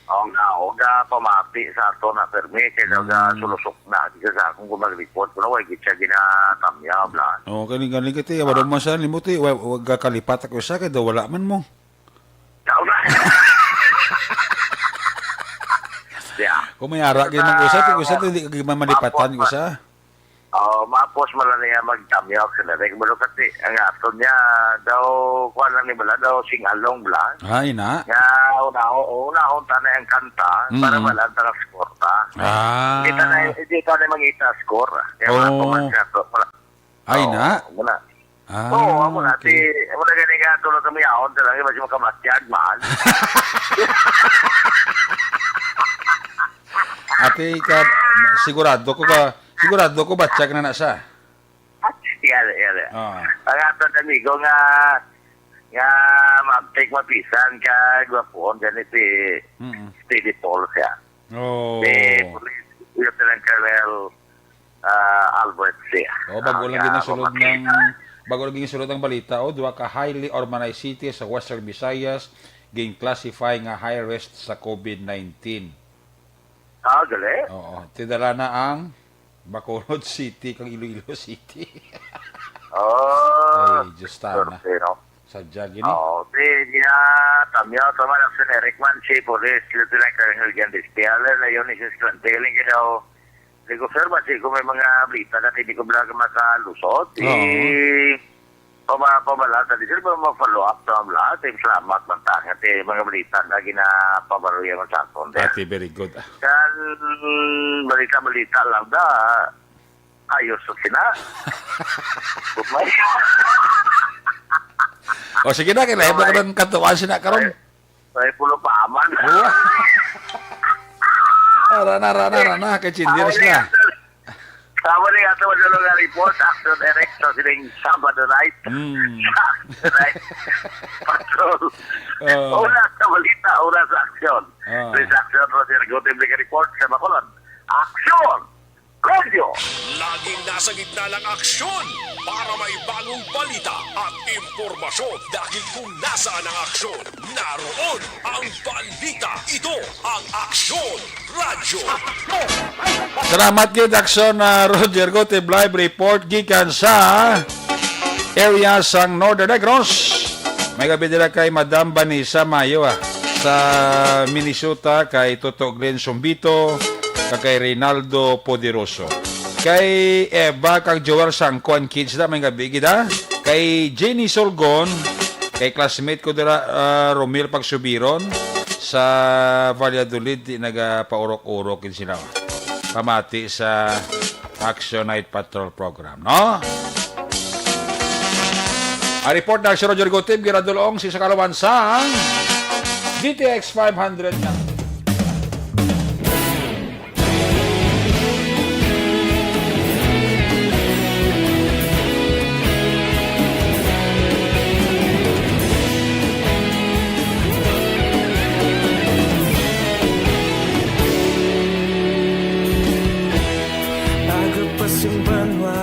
Ang naog, ah, pamati sa ato na permi, kay daw Mm. sulusok na, di sa akong kung mag-report, pero way gid siya ginatamyaw, bla. Oh, kani, kani, kati, wala man sa nimo, ti, wa-, wa-, gakalipat ako sa, kay daw wala man mo. Daw na. Yeah. Kung may ara, gid man ko sa, kung sa, hindi ka gid man malipatan ko sa. Oh, mapos man lang niya magtamyaw sa direk. Balo kasi, ang ato niya, daw, kuha lang ni bala, daw, sing-along bala. Ay, na. Nga, unahon, unahon ta na ang kanta, Mm. para wala ta score ta. Ah. Hindi ta na, hindi ta na mangita score. Kaya wala pa Oh. man siya to. Wala. Ay, Oo, na. Muna. Ah, Oo, amo na. okay. Ti, amo na gani nga, tulad kami yaon, talaga, mas makabatyag, man. Ate, ka, sigurado ko ka, sigurado ko batyag na na siya. Yala, yala. Ah. Ang aton amigo nga, nga maabtik mapisan ka, gwapuon, gani si Mm. Speedy Paul siya. Oh. Si Police Lieutenant Colonel, ah, Albert siya. Oh, bago Ah, lang kaya ginasulod ako ng, makita. bago lang ginasulod ang balita, oh, duha ka highly urbanized cities sa Western Visayas, gin-classify nga high risk sa COVID nineteen. Ah, gali? Oo, tidala na ang Bacolod City kag Iloilo City. Oh, Ay, Diyos tana. Sorte, no? Sadya gini. Oo, si gina tamyaw, tama lang si Eric man, si Police Lieutenant Colonel Jan Despiala, na yun, si Strand Telling, you know, di ko, sir, basi kung may mga balita na hindi ko vlog makalusot, Oo. eh, pama-, pamala, ta di, sir, ba ma-follow up sa mga lahat, eh, salamat, man ta, nga, eh, mga balita na ginapabaruyan mo sa aton, eh. Ate, very good. Kan, balita-balita lang da, ayos sa sina. Kumay. O, sige na, kailangan mo Kumay. ka ng kantuan sina karon. Ay, ay, pulo pa aman. Oo. Ara na, ara na, ara na, kay Chindiris Ako na. na. Tama ni ato, madulong nga report, action director sining Sabado night. Mm. Sabado night. Patrol. Oo. Una sa balita, una sa aksyon. Oo. Sa aksyon, Roger Gutim, nag-report sa Bacolod. Aksyon! Radyo! Laging nasa gitna ng aksyon para may bagong balita at impormasyon, dahil kung nasaan ang aksyon, naroon ang balita. Ito ang Aksyon Radyo. Salamat gid, Aksyon, ah, Roger Gutib, live report gikan sa area sang Northern Negros. May gabi dira kay Madam Vanessa Mayo, ah, sa Minnesota, kay Toto Glenn Sumbito, kag kay Reynaldo Poderoso. Kay Eva kag Joel Sangko and kids na, may gabi gid, ah. Kay Jenny Solgon, kay classmate ko dira, ah, Romel Pagsubiron, sa Valladolid, di nagapaurok-urok gid sila. Pamati sa Action Night Patrol Program, no? Ang report na si Roger Gutib, ginadulong si sa kalawan sang D T X five hundred na. Aga pa sing banwa,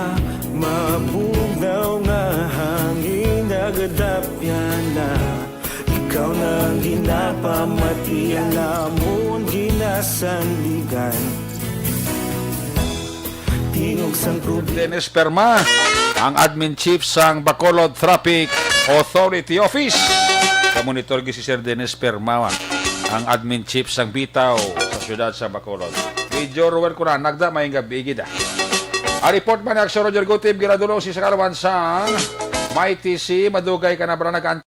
mabugnaw nga hangin, nagadapyan na. Ikaw na ang ginapamati, ang amon gina- Sandigan. Tingog sang probi- Dennis Perma, ang admin chief sang Bacolod Traffic Authority Office. Kamonitor gi si Sir Dennis Perma, ang admin chief sang Bitaw sa siyudad sa Bacolod. Major Roel Cunanag da, may gabi gid, ah. Ang report man ni Aksyon Roger Gutib, ginadulo si Sakalawan sang Mighty C, madugay ka na ba nag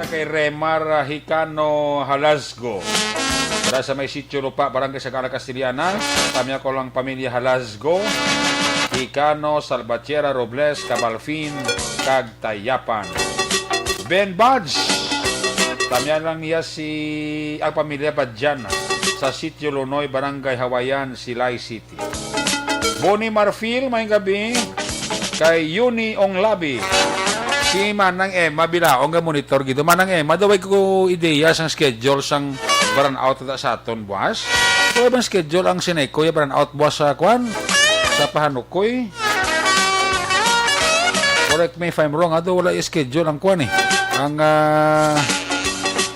Kay Remar, ah, Hicano Halasgo. Dira sa may Sitio Lupa, Barangay Sagana, Castiliana. Tamya ko lang pamilya Halasgo, Hicano, Salvatierra, Robles, Cabalfin, kag Tayapan. Ben Badge. Tamya lang niya si, ang pamilya Badjan sa Sitio Lunoy, Barangay Hawayan, Silay City. Bonnie Marfil, may gabi. Kay Yuni Onglabi. Si Manang Emma Bilaong nga monitor gid. Manang Emma, daw ay ko ideya sang schedule sang brownout ta sa aton buwas. Kaya bang schedule ang Sineco ya brownout buwas sa kwan? Sa Pahanukoy? Correct me if I'm wrong, ha? Daw wala yung schedule ang kwan eh. Ang, ah,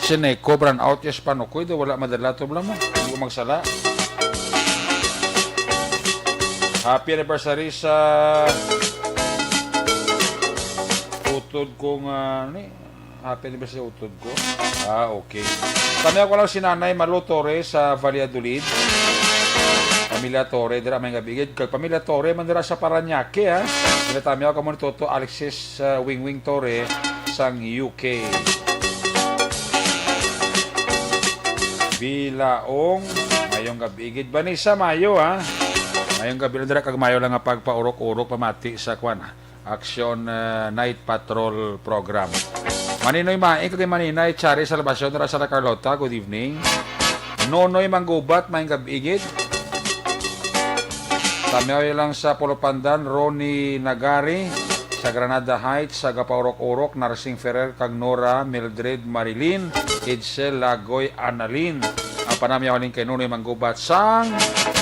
Sineco brownout ya sa Pahanukoy, daw wala madala to, bala mo. Hindi ko magsala. Happy anniversary sa utod ko nga, ano eh? Happy anniversary sa utod ko. Ah, okay. Tamya ko lang si Nanay Malu Torre sa Valladolid. Pamilya Torre, dira may gabi. Kag pamilya Torre, man dira sa Parañaque, ha? Dira tamya ko mo ni Toto Alexis, uh, Wingwing Torre sang U K. Bilaong, mayong gabi gid. Vanessa Mayo, ha? Mayong gabi lang dira kag mayo lang nga pagpaurok-urok pamati sa kwan, ha? Action, uh, Night Patrol Program. Maninoy Maing kag Maninay Chari Salvacion dira sa La Carlota, good evening. Nonoy Manggubat, mayong gabi gid. Tamyaw lang sa Polopandan, Ronnie Nagari, sa Granada Heights, sa Gapaurok-Urok, Narsing Ferrer, kag Nora, Mildred, Marilyn, Edsel, Lagoy, Annalyn. Ang panamyaw halin kay Nonoy Manggubat sang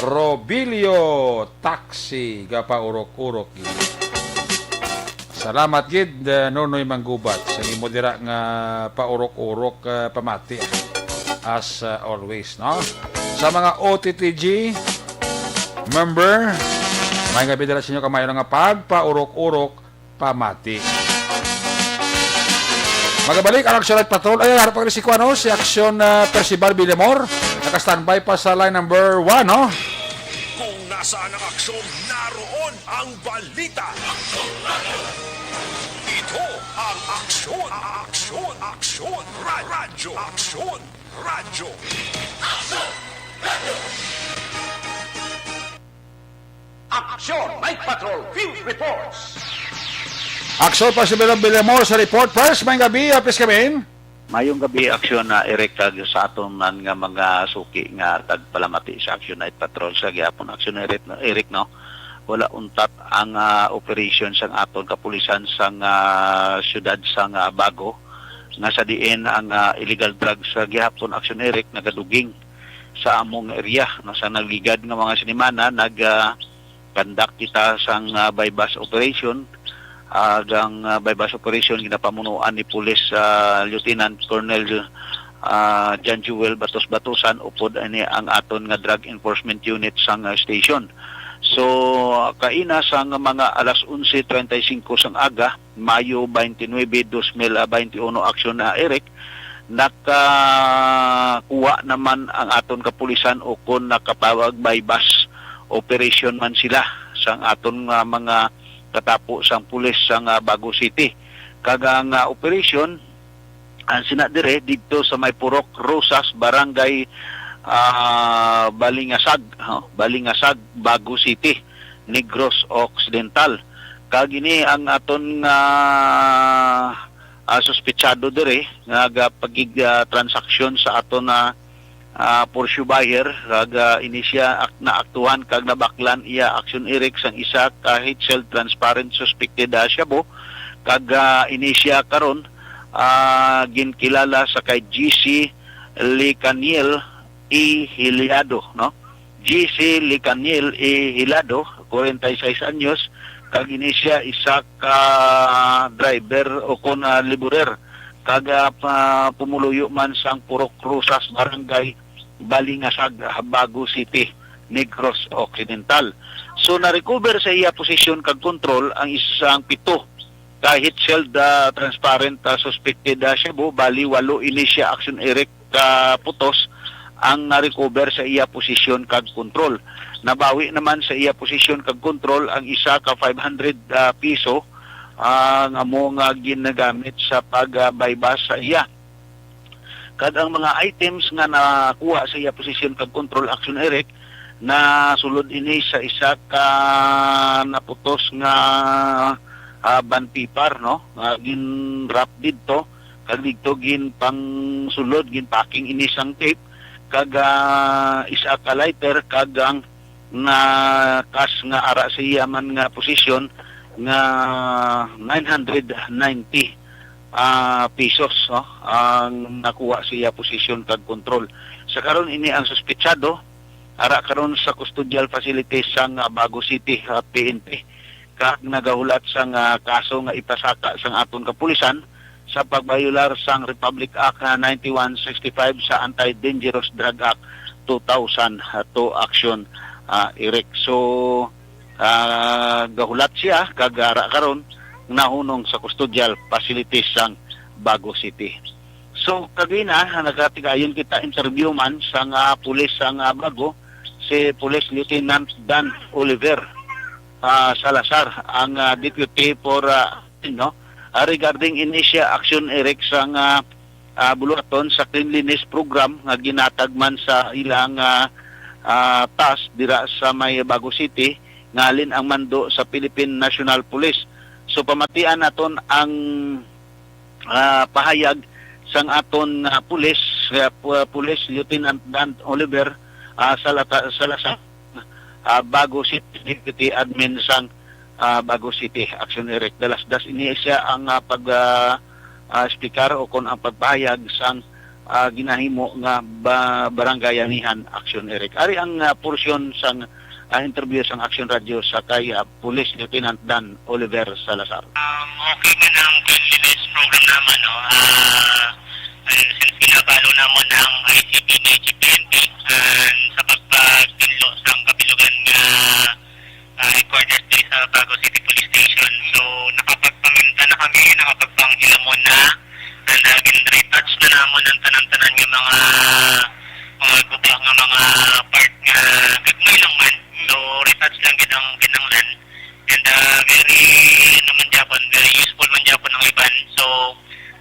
Robilio Taxi, Gapaurok-Urok. Salamat gid, uh, Nonoy Manggubat, sa imo dira nga paurok-urok, uh, pamati, as, uh, always, no? Sa mga O T T G member, may gabi dala sa inyo kamay nga pagpaurok-urok pamati. Magabalik ang Action Night Patrol. Ay, harap pa si Kuano, si Action, uh, Percival Villamor. Naka-standby pa sa line number one, no? Kung nasaan ang aksyon, naroon ang balita. Ito ang Aksyon, Aksyon, Aksyon, Ra-, Radyo, Aksyon, Radyo. Aksyon Night Patrol Field Reports. Aksyon pa si Bilog Villamor sa report. First, may gabi, please come in. Mayong gabi, Aksyon na Eric, kag sa aton man nga mga suki nga tagpalamati sa Action Night Patrol sa gihapon, Aksyon Eric, Eric, no? Wala untat ang, ah, operation sang aton kapulisan sang, ah, siyudad sang, ah, Bago, nga sa diin ang, ah, illegal drugs sa gihapon, Aksyon Eric, nagaduging sa among area, no? Sa nagligad nga mga sinimana, nag, ah, conduct kita sang, ah, buy-bust operation. Ag ang, ah, buy-bust operation ginapamunuan ni Police, ah, Lieutenant Colonel, ah, John Jewel Batos-Batusan, upod ani ang aton nga Drug Enforcement Unit sang, ah, station. So, kaina sang mga alas onse treinta y cinco sang aga, Mayo twenty-nine, dos mil twenty-one, Aksyon, ah, Eric, nakakuha naman ang aton kapulisan o kon nakapawag buy-bust operation man sila sang aton nga mga katapo sang pulis sang, ah, Bago City. Kag ang, ah, operasyon, ang sina dire didto sa may Purok Rosas, Barangay, ah, Balingasag, oh, Balingasag, Bago City, Negros Occidental. Kag ini ang aton nga, ah, suspetsado dire nga gapagig, ah, transaksyon sa aton nga, ah, Porsche buyer, kag, ah, ini siya ak-, naaktuhan kag nabaklan iya, Aksyon Eric, sang isa ka heat-sealed transparent suspected, ah, shabu, kag, ah, ini siya karon, ah, ginkilala sa kay G C Licaniel E. Hilado, no? G C Licaniel E. Hilado, forty-six anyos, kag ini siya isa ka driver o kon, ah, laborer, kag, ah, pa-, pumuluyo man sang Purok Rosas, Barangay Balingasag, Bago City, Negros Occidental. So, na-recover sa iya posisyon kag kontrol ang isang pito ka heat-sealed, ah, transparent, ah, suspected, ah, shabu, bali walo ini siya, Aksyon Eric, ka putos ang na-recover sa iya posisyon kag kontrol. Nabawi naman sa iya posisyon kag kontrol ang isa ka five hundred, ah, piso, ah, nga amo nga ginagamit sa pag, ah, buy-bust sa iya. Kag ang mga items nga nakuha sa iya posisyon kag kontrol, Aksyon Eric, nasulod ini sa isa ka naputos nga, ah, bond paper, no? Nga gin-wrap didto, kag didto ginpangsulod, ginpacking ini sang tape, kag, ah, isa ka lighter, kag ang nga cash nga ara sa iya man nga posisyon nga nine hundred ninety, ah, pesos, no, ang nakuha sa iya posisyon kag kontrol. Sa karon, ini ang suspetsado ara karon sa custodial facilities sang, ah, Bago City, ah, P N P, kag nagahulat sang, ah, kaso nga ipasaka sang aton kapulisan sa pagbayolar sang Republic Act, ah, ninety-one sixty-five sa Anti-Dangerous Drug Act two thousand two, Aksyon, ah, Eric. So, ah, gahulat siya kag ara karon nahunong sa custodial facilities sang Bago City. So, kagina, nagatigayon kita interview man sang, ah, pulis sang, ah, Bago, si Police Lieutenant Dan Oliver, ah, Salazar, ang, ah, deputy for, ah, no, ah, regarding ini siya, Aksyon Eric, sang, ah, ah, buluhaton sa cleanliness program nga ginatag man sa ilang, ah, ah, task dira sa may Bago City, ngalin ang mando sa Philippine National Police. So, pamatian naton ang, ah, pahayag sang aton, ah, pulis, ah, pu-, Police Lieutenant Dan Oliver, ah, Salata-, Salazar, ah, Bago City Deputy Admin sang, ah, Bago City, Aksyon Eric. Dalasdas ini siya ang, ah, pag, ah, ah, explicar o kon ang pagpahayag sang, ah, ginahimo nga ba-, barangayanihan, Aksyon Eric. Ari ang, ah, porsyon sang, ah, interview sang Aksyon Radio sa kay, ah, Police Lieutenant Dan Oliver Salazar. Um, okay man ang cleanliness program naman, no? Ah, and since ginabalo naman ang I C P ni G P N P, and sa pagpagtinlo sang kabilugan nga, ah, headquarters diri sa Bago City Police Station. So, nakapagpaminta na kami, nakapagpanghilamon na, and, ah, gin-retouch na namon ang tanan-tanan nga mga, mga guba nga mga part nga gagmay lang man. So, retouch lang gid ang kinahanglan. And, ah, very, ano man gyapon, very useful man gyapon ang iban. So,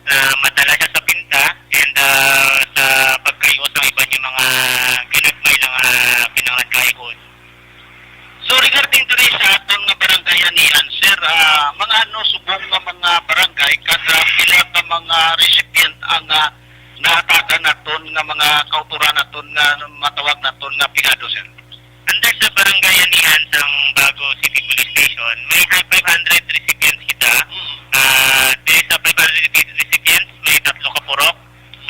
ah, madala siya sa pinta, and, ah, sa pagkayo sa iban yung mga ginagmay lang, ah, pinangan kayo. So, regarding diri sa aton nga barangay anihan, sir, ah, mga ano subong nga mga barangay kag, ah, pila ka mga recipient ang, ah, naatagan naton nga mga kautoran naton nga matawag naton nga pigado, sir? Under sa barangay anihan sang Bago City Police Station, may five hundred recipients kita. Mm. Ah, diri sa five hundred recipients, may tatlo ka purok.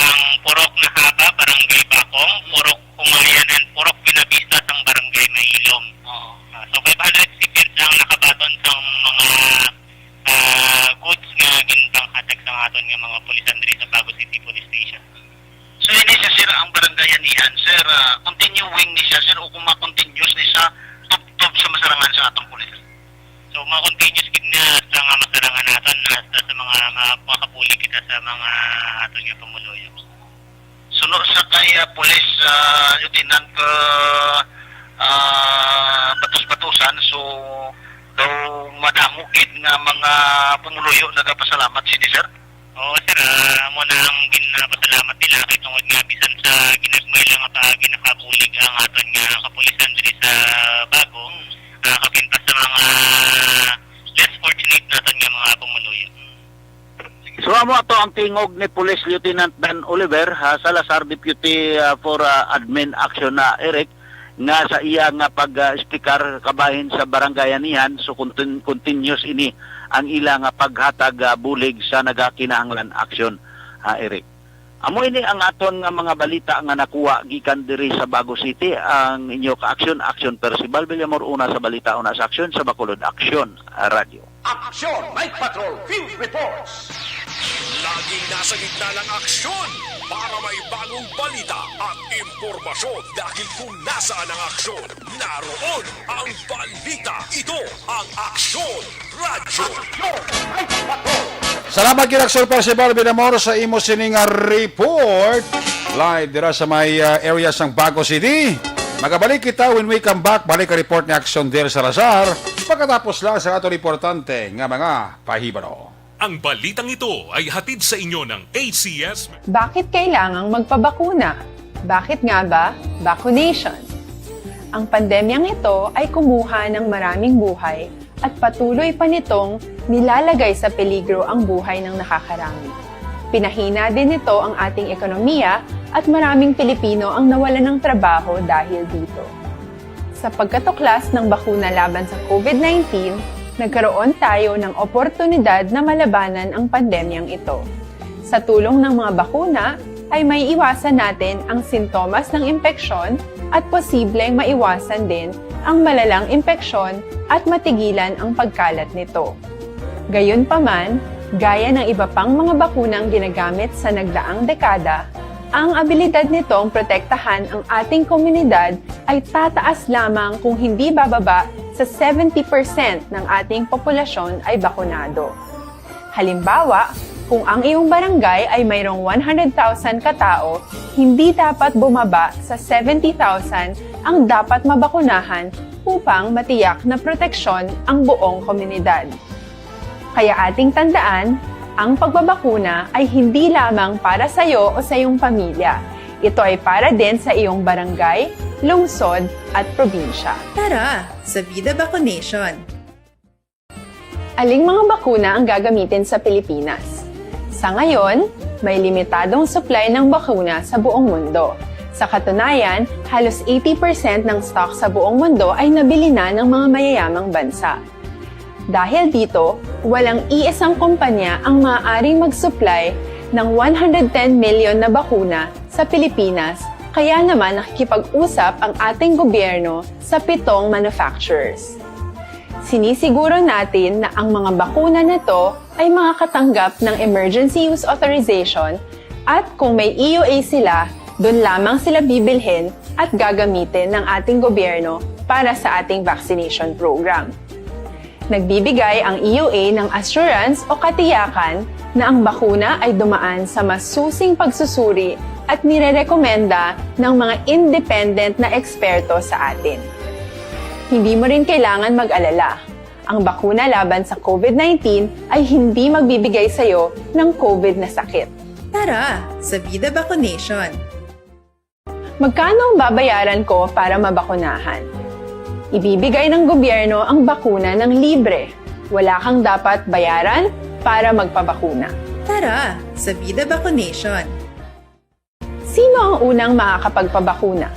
Ang purok Nahaba, Barangay Bacong, purok Humayan, and purok Buenavista sang Barangay Mailom. Oo. Ah, so, five hundred recipients ang nakabaton sang mga, ah, goods nga ginpanghatag sa aton nga mga pulisan diri sa Bago City Police Station. Mga continuous gid na sa nga masarangan naton, na sa, sa mga, mga, mga kabulig kita sa mga aton nga pumuluyo. Suno sa kay, ah, Police, ah, Lieutenant, ah, ah, Batos-Batusan, so daw madamo gid nga mga pumuluyo nagapasalamat sini, sir. Oo, sir, ah, amo na ang ginapasalamat nila kay tungod nga bisan sa ginagmay lang nga paagi nakabulig ang aton nga kapulisan diri sa Bago, ah, kapin pa sa mga less fortunate naton nga mga pumuluyo. So, amo ato ang tingog ni Police Lieutenant Dan Oliver, ah, Salazar, Deputy, ah, for, ah, Admin Action na, Eric, nga sa iya nga pag-, ah, speaker kabahin sa barangay anihan, so continu-, continuous ini ang ila nga paghatag, ah, bulig sa nagakinahanglan aksyon, ah, Eric. Amo ini ang aton nga mga balita nga nakuha gikan diri sa Bago City, ang inyo ka-aksyon, Aksyon Percival Villamor, una sa balita, una sa aksyon, sa Bacolod Aksyon, ah, Radyo. Aksyon Night Patrol Field Reports. Laging nasa gitna ng aksyon para may bagong balita at impormasyon, dahil kung nasaan ang aksyon, naroon ang balita. Ito ang Aksyon Radyo. Aksyon Night Patrol. Salamat gid, Aksyon Percival Villamor, sa imo sining report. Live dira sa may, ah, area sang Bago City. Magabalik kita when we come back. Balik ang report ni Aksyon Del Salazar pagkatapos lang sa aton importante nga mga pahibalo. Ang balitang ito ay hatid sa inyo ng A C S. Bakit kailangang magpabakuna? Bakit nga ba vaccination? Ang pandemyang ito ay kumuha ng maraming buhay at patuloy pa nitong nilalagay sa peligro ang buhay ng nakakarami. Pinahina din nito ang ating ekonomiya at maraming Pilipino ang nawalan ng trabaho dahil dito. Sa pagkatuklas ng bakuna laban sa COVID nineteen, nagkaroon tayo ng oportunidad na malabanan ang pandemyang ito. Sa tulong ng mga bakuna, ay maiiwasan natin ang sintomas ng impeksyon at posibleng maiwasan din ang malalang impeksyon at matigilan ang pagkalat nito. Gayunpaman, gaya ng iba pang mga bakunang ginagamit sa nagdaang dekada, ang abilidad nitong protektahan ang ating komunidad ay tataas lamang kung hindi bababa sa seventy percent ng ating populasyon ay bakunado. Halimbawa, kung ang iyong barangay ay mayroong one hundred thousand ka tao, hindi dapat bumaba sa seventy thousand ang dapat mabakunahan upang matiyak na proteksyon ang buong komunidad. Kaya ating tandaan, ang pagbabakuna ay hindi lamang para sa iyo o sa iyong pamilya. Ito ay para din sa iyong barangay, lungsod, at probinsya. Tara, sa Vida Vaccination! Aling mga bakuna ang gagamitin sa Pilipinas? Sa ngayon, may limitadong supply ng bakuna sa buong mundo. Sa katunayan, halos eighty percent ng stock sa buong mundo ay nabili na ng mga mayayamang bansa. Dahil dito, walang iisang kumpanya ang maaaring mag-supply ng one hundred ten million na bakuna sa Pilipinas, kaya naman nakikipag-usap ang ating gobyerno sa pitong manufacturers. Sinisiguro natin na ang mga bakuna na to ay makakatanggap ng emergency use authorization, at kung may E U A sila, dun lamang sila bibilhin at gagamitin ng ating gobyerno para sa ating vaccination program. Nagbibigay ang E U A ng assurance o katiyakan na ang bakuna ay dumaan sa masusing pagsusuri at nirerekomenda ng mga independent na eksperto sa atin. Hindi mo rin kailangan mag-alala. Ang bakuna laban sa COVID nineteen ay hindi magbibigay sa iyo ng COVID na sakit. Tara, sa Vida Vaccination! Magkano ang babayaran ko para mabakunahan? Ibibigay ng gobyerno ang bakuna ng libre. Wala kang dapat bayaran para magpabakuna. Tara, sa Vida Vaccination! Sino ang unang makakapagpabakuna?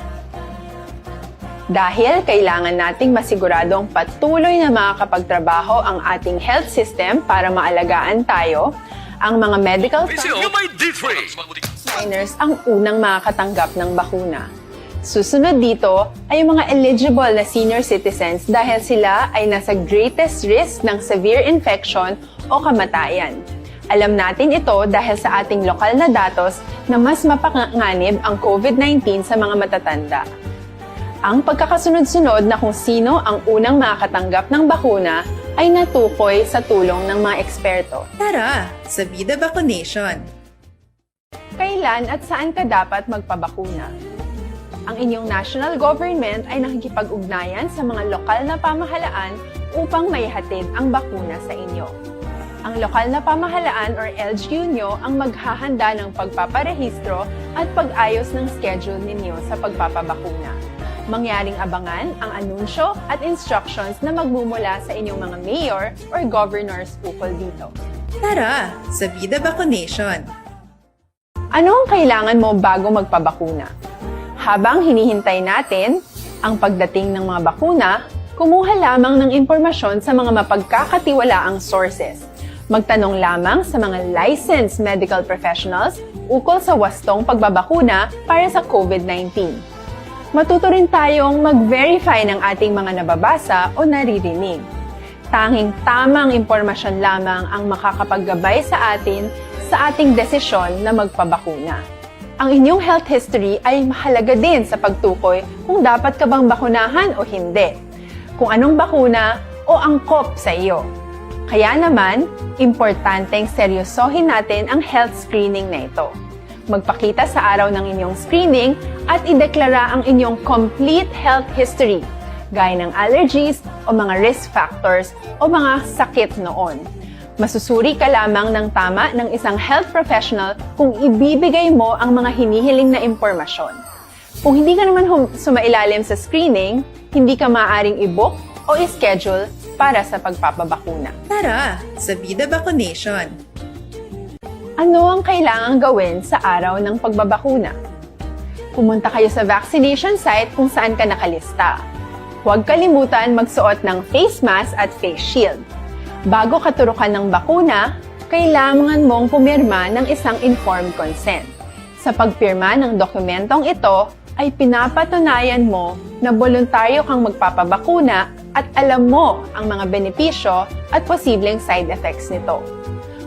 Dahil kailangan nating masiguradong patuloy na makakapagtrabaho ang ating health system para maalagaan tayo, ang mga medical frontliners ang unang makakatanggap ng bakuna. Susunod dito ay ang mga eligible na senior citizens, dahil sila ay nasa greatest risk ng severe infection o kamatayan. Alam natin ito dahil sa ating lokal na datos na mas mapanganib ang COVID nineteen sa mga matatanda. Ang pagkakasunod-sunod na kung sino ang unang makakatanggap ng bakuna ay natukoy sa tulong ng mga eksperto. Tara sa Vida Vaccination! Kailan at saan ka dapat magpabakuna? Ang inyong national government ay nakikipag-ugnayan sa mga lokal na pamahalaan upang maihatid ang bakuna sa inyo. Ang lokal na pamahalaan or L G U nyo ang maghahanda ng pagpaparehistro at pag-ayos ng schedule ninyo sa pagpapabakuna. Mangyaring abangan ang anunsyo at instructions na magmumula sa inyong mga mayor or governors ukol dito. Tara sa Vida Vaccination! Ano ang kailangan mo bago magpabakuna? Habang hinihintay natin ang pagdating ng mga bakuna, kumuha lamang ng impormasyon sa mga mapagkakatiwalaang sources. Magtanong lamang sa mga licensed medical professionals ukol sa wastong pagbabakuna para sa COVID nineteen. Matuto rin tayong mag-verify ng ating mga nababasa o naririnig. Tanging tamang impormasyon lamang ang makakapaggabay sa atin sa ating desisyon na magpabakuna. Ang inyong health history ay mahalaga din sa pagtukoy kung dapat ka bang bakunahan o hindi, kung anong bakuna o angkop sa iyo. Kaya naman, importanteng seryosohin natin ang health screening na ito. Magpakita sa araw ng inyong screening at ideklara ang inyong complete health history, gaya ng allergies o mga risk factors o mga sakit noon. Masusuri ka lamang ng tama ng isang health professional kung ibibigay mo ang mga hinihiling na impormasyon. Kung hindi ka naman hum- sumailalim sa screening, hindi ka maaaring i-book o i-schedule para sa pagpapabakuna. Tara sa Vida Vaccination! Ano ang kailangang gawin sa araw ng pagbabakuna? Pumunta kayo sa vaccination site kung saan ka nakalista. Huwag kalimutan magsuot ng face mask at face shield. Bago katurukan ng bakuna, kailangan mong pumirma ng isang informed consent. Sa pagpirma ng dokumentong ito, ay pinapatunayan mo na boluntaryo kang magpapabakuna at alam mo ang mga benepisyo at posibleng side effects nito.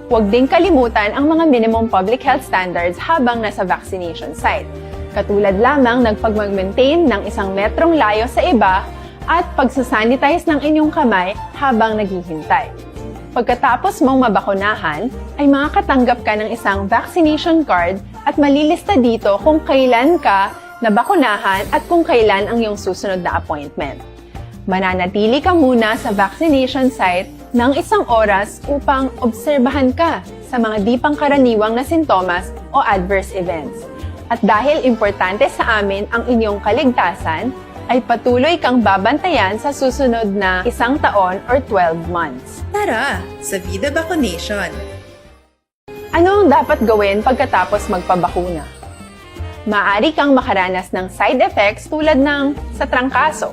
Huwag ding kalimutan ang mga minimum public health standards habang nasa vaccination site, katulad lamang ng pagmag-maintain ng isang metrong layo sa iba at pagsasanitize ng inyong kamay habang naghihintay. Pagkatapos mong mabakunahan, ay makakatanggap ka ng isang vaccination card at malilista dito kung kailan ka nabakunahan at kung kailan ang iyong susunod na appointment. Mananatili ka muna sa vaccination site ng isang oras upang obserbahan ka sa mga di pangkaraniwang na sintomas o adverse events. At dahil importante sa amin ang inyong kaligtasan, ay patuloy kang babantayan sa susunod na isang taon or twelve months. Tara sa Vida Vaccination! Ano ang dapat gawin pagkatapos magpabakuna? Maaari kang makaranas ng side effects tulad ng sa trangkaso,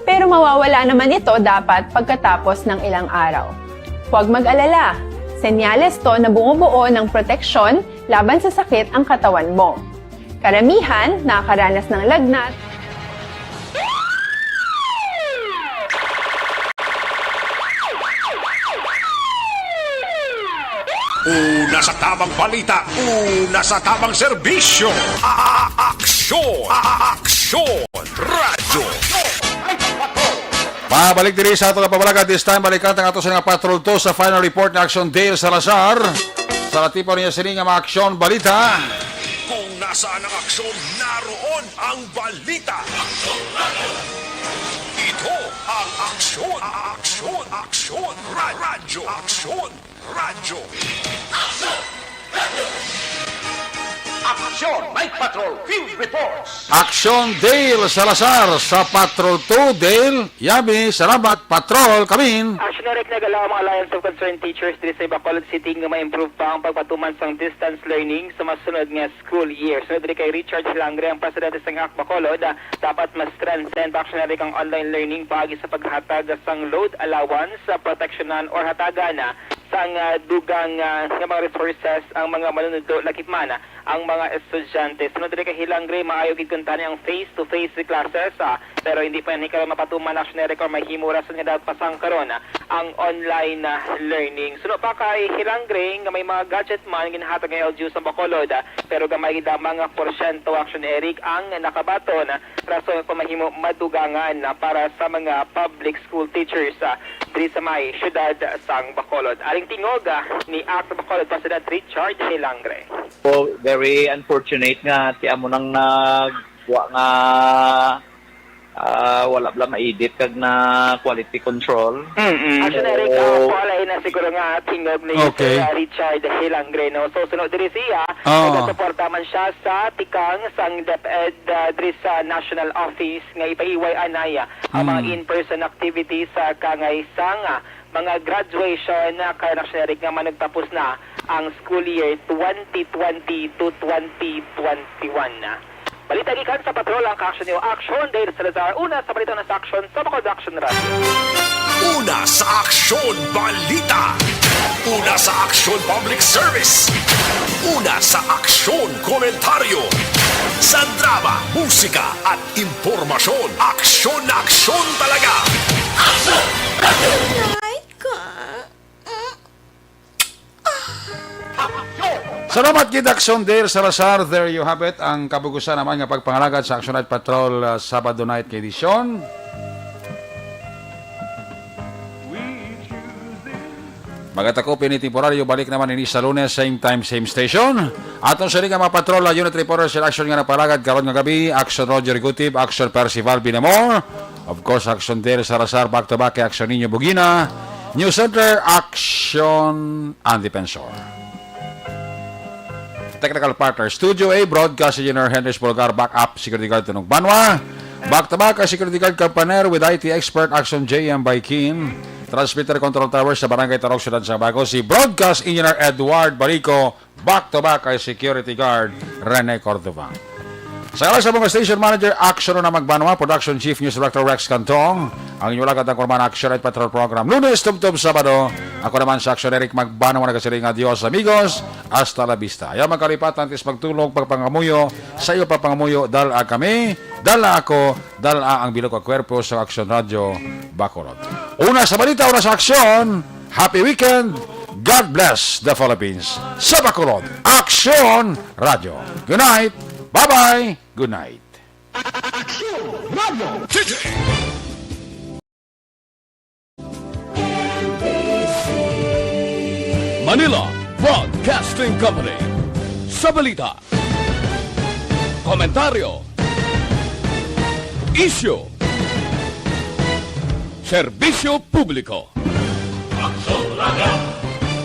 pero mawawala naman ito dapat pagkatapos ng ilang araw. Huwag mag-alala, senyales to na bumubuo ng proteksyon laban sa sakit ang katawan mo. Karamihan nakakaranas ng lagnat, Una sa tamang balita, una sa tamang serbisyo. A-, aksyon, a-, aksyon, radyo. Mabalik diri sa ato nga pamalaga, this time balikan ang ato sa nga Patrol two sa final report ni Aksyon Dale Salazar. Sa latipaw niya sini nga mga aksyon balita. Kung nasaan ang aksyon, naroon ang balita. Ito ang aksyon, aksyon, aksyon, ra-, radyo, aksyon, radyo. Aksyon, Night Patrol Field Reports. Aksyon Dale Salazar sa Patrol two. Dale, yami, salamat, Patrol, kamin. Aksyon na rin nagalaw ang Alliance of Concerned Teachers diri sa Bacolod City nga ma-improve pa ang pagpatuman sang distance learning sa masunod nga school year. Sunod diri kay Richard Hilangre, ang presidente sang ACT Bacolod, ah, dapat ma-strengthen pa actually ang online learning paagi sa paghatag sang load allowance, sa proteksyonan or hatagan, ah, sang, ah, dugang, ah, nga mga resources ang mga manunudlo, lakip man, ah, ang mga estudyante. Sunod diri kay Hilangre, maayo gid kuntani ang face-to-face classes, ah, pero hindi pa ni karon mapatuman, Action Eric, or mahimo rason nga dapat pasang karon ang online, ah, learning. Suno pa kay Hilangre nga may mga gadget man ginhatag nga L G U sa Bacolod, ah, pero gamay gid lamang nga porsyento, Action Eric, ang nakabaton, rason kung mahimo madugangan na para sa mga public school teachers, ah, diri sa may siyudad sang Bacolod. Aring tingog, ah, ni Act Bacolod President Richard Hilangre. So, very unfortunate nga ti amo nang nagwa nga, ah, wala bala ma-edit kag na quality control. Mm-mm. Action Eric, ah, So, wala na siguro nga tingog ni Okay. Sir Richard Hilangre, no? So, sunod diri siya, Oh. nagasuporta man siya sa tikang sang DepEd, ah, diri sa National Office nga ipaiway anay, ah, ang mga Mm. in-person activities sa kangay sang, ah, mga graduation, ah, kay Action Eric nga manugtapos na ang school year twenty twenty to twenty twenty-one. Balita gikan sa Patrol ang ka-action niyo. Action, Dale Salazar. Una sa balita na sa action sa Bacolod Action Radio. Una sa aksyon, balita. Una sa aksyon, public service. Una sa aksyon, komentaryo. Sa drama, musika, at impormasyon, aksyon na aksyon talaga. Aray ko. Salamat gid, Action Dale Salazar. There you have it. Ang kabugusan naman nga pagpangalagad sa Action Night Patrol, uh, Sabado night nga edisyon. Magatakop ini temporaryo, balik naman ini sa Lunes, same time, same station. Aton sini nga mga patrol, uh, unit reporter sa Action nga napalagad karon nga gabi, Action Roger Gutib, Action Percival Binamor, of course, Action Dale Salazar, back to back kay Action Niño Bugina, News Center, Action ang Defensor. Technical partner, Studio A, Broadcast Engineer Henry Polgar, backup security guard Tunog Banwa. Back to back, ang security guard kapaner with I T expert Action J M Baikin. Transmitter control tower sa Barangay Tarok, Siyudad sa Bago, si Broadcast Engineer Edward Barico. Back to back kay security guard Rene Cordova. Sa ngalan sa mga station manager, Action na Magbanwa, production chief, news director Rex Cantong, ang inyong lagad ang kurman Action at Patrol Program. Lunes, tubtob Sabado, ako naman sa Action, Eric Magbanwa, nagasiring nga, "Adios, amigos. Hasta la vista." Ayaw magkalipat, antes magtulog, pagpangamuyo, sa iyo pagpangamuyo, dala kami, dala ako, dala ang bilog nga kwerpo sa Action Radio Bacolod. Una sa balita, una sa aksyon, happy weekend, God bless the Philippines. Sa Bacolod, Action Radio. Good night, bye-bye, good night. Action Radio. Manila Broadcasting Company. Sa balita, komentaryo, isyu, serbisyo publiko.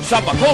Sa Bacolod,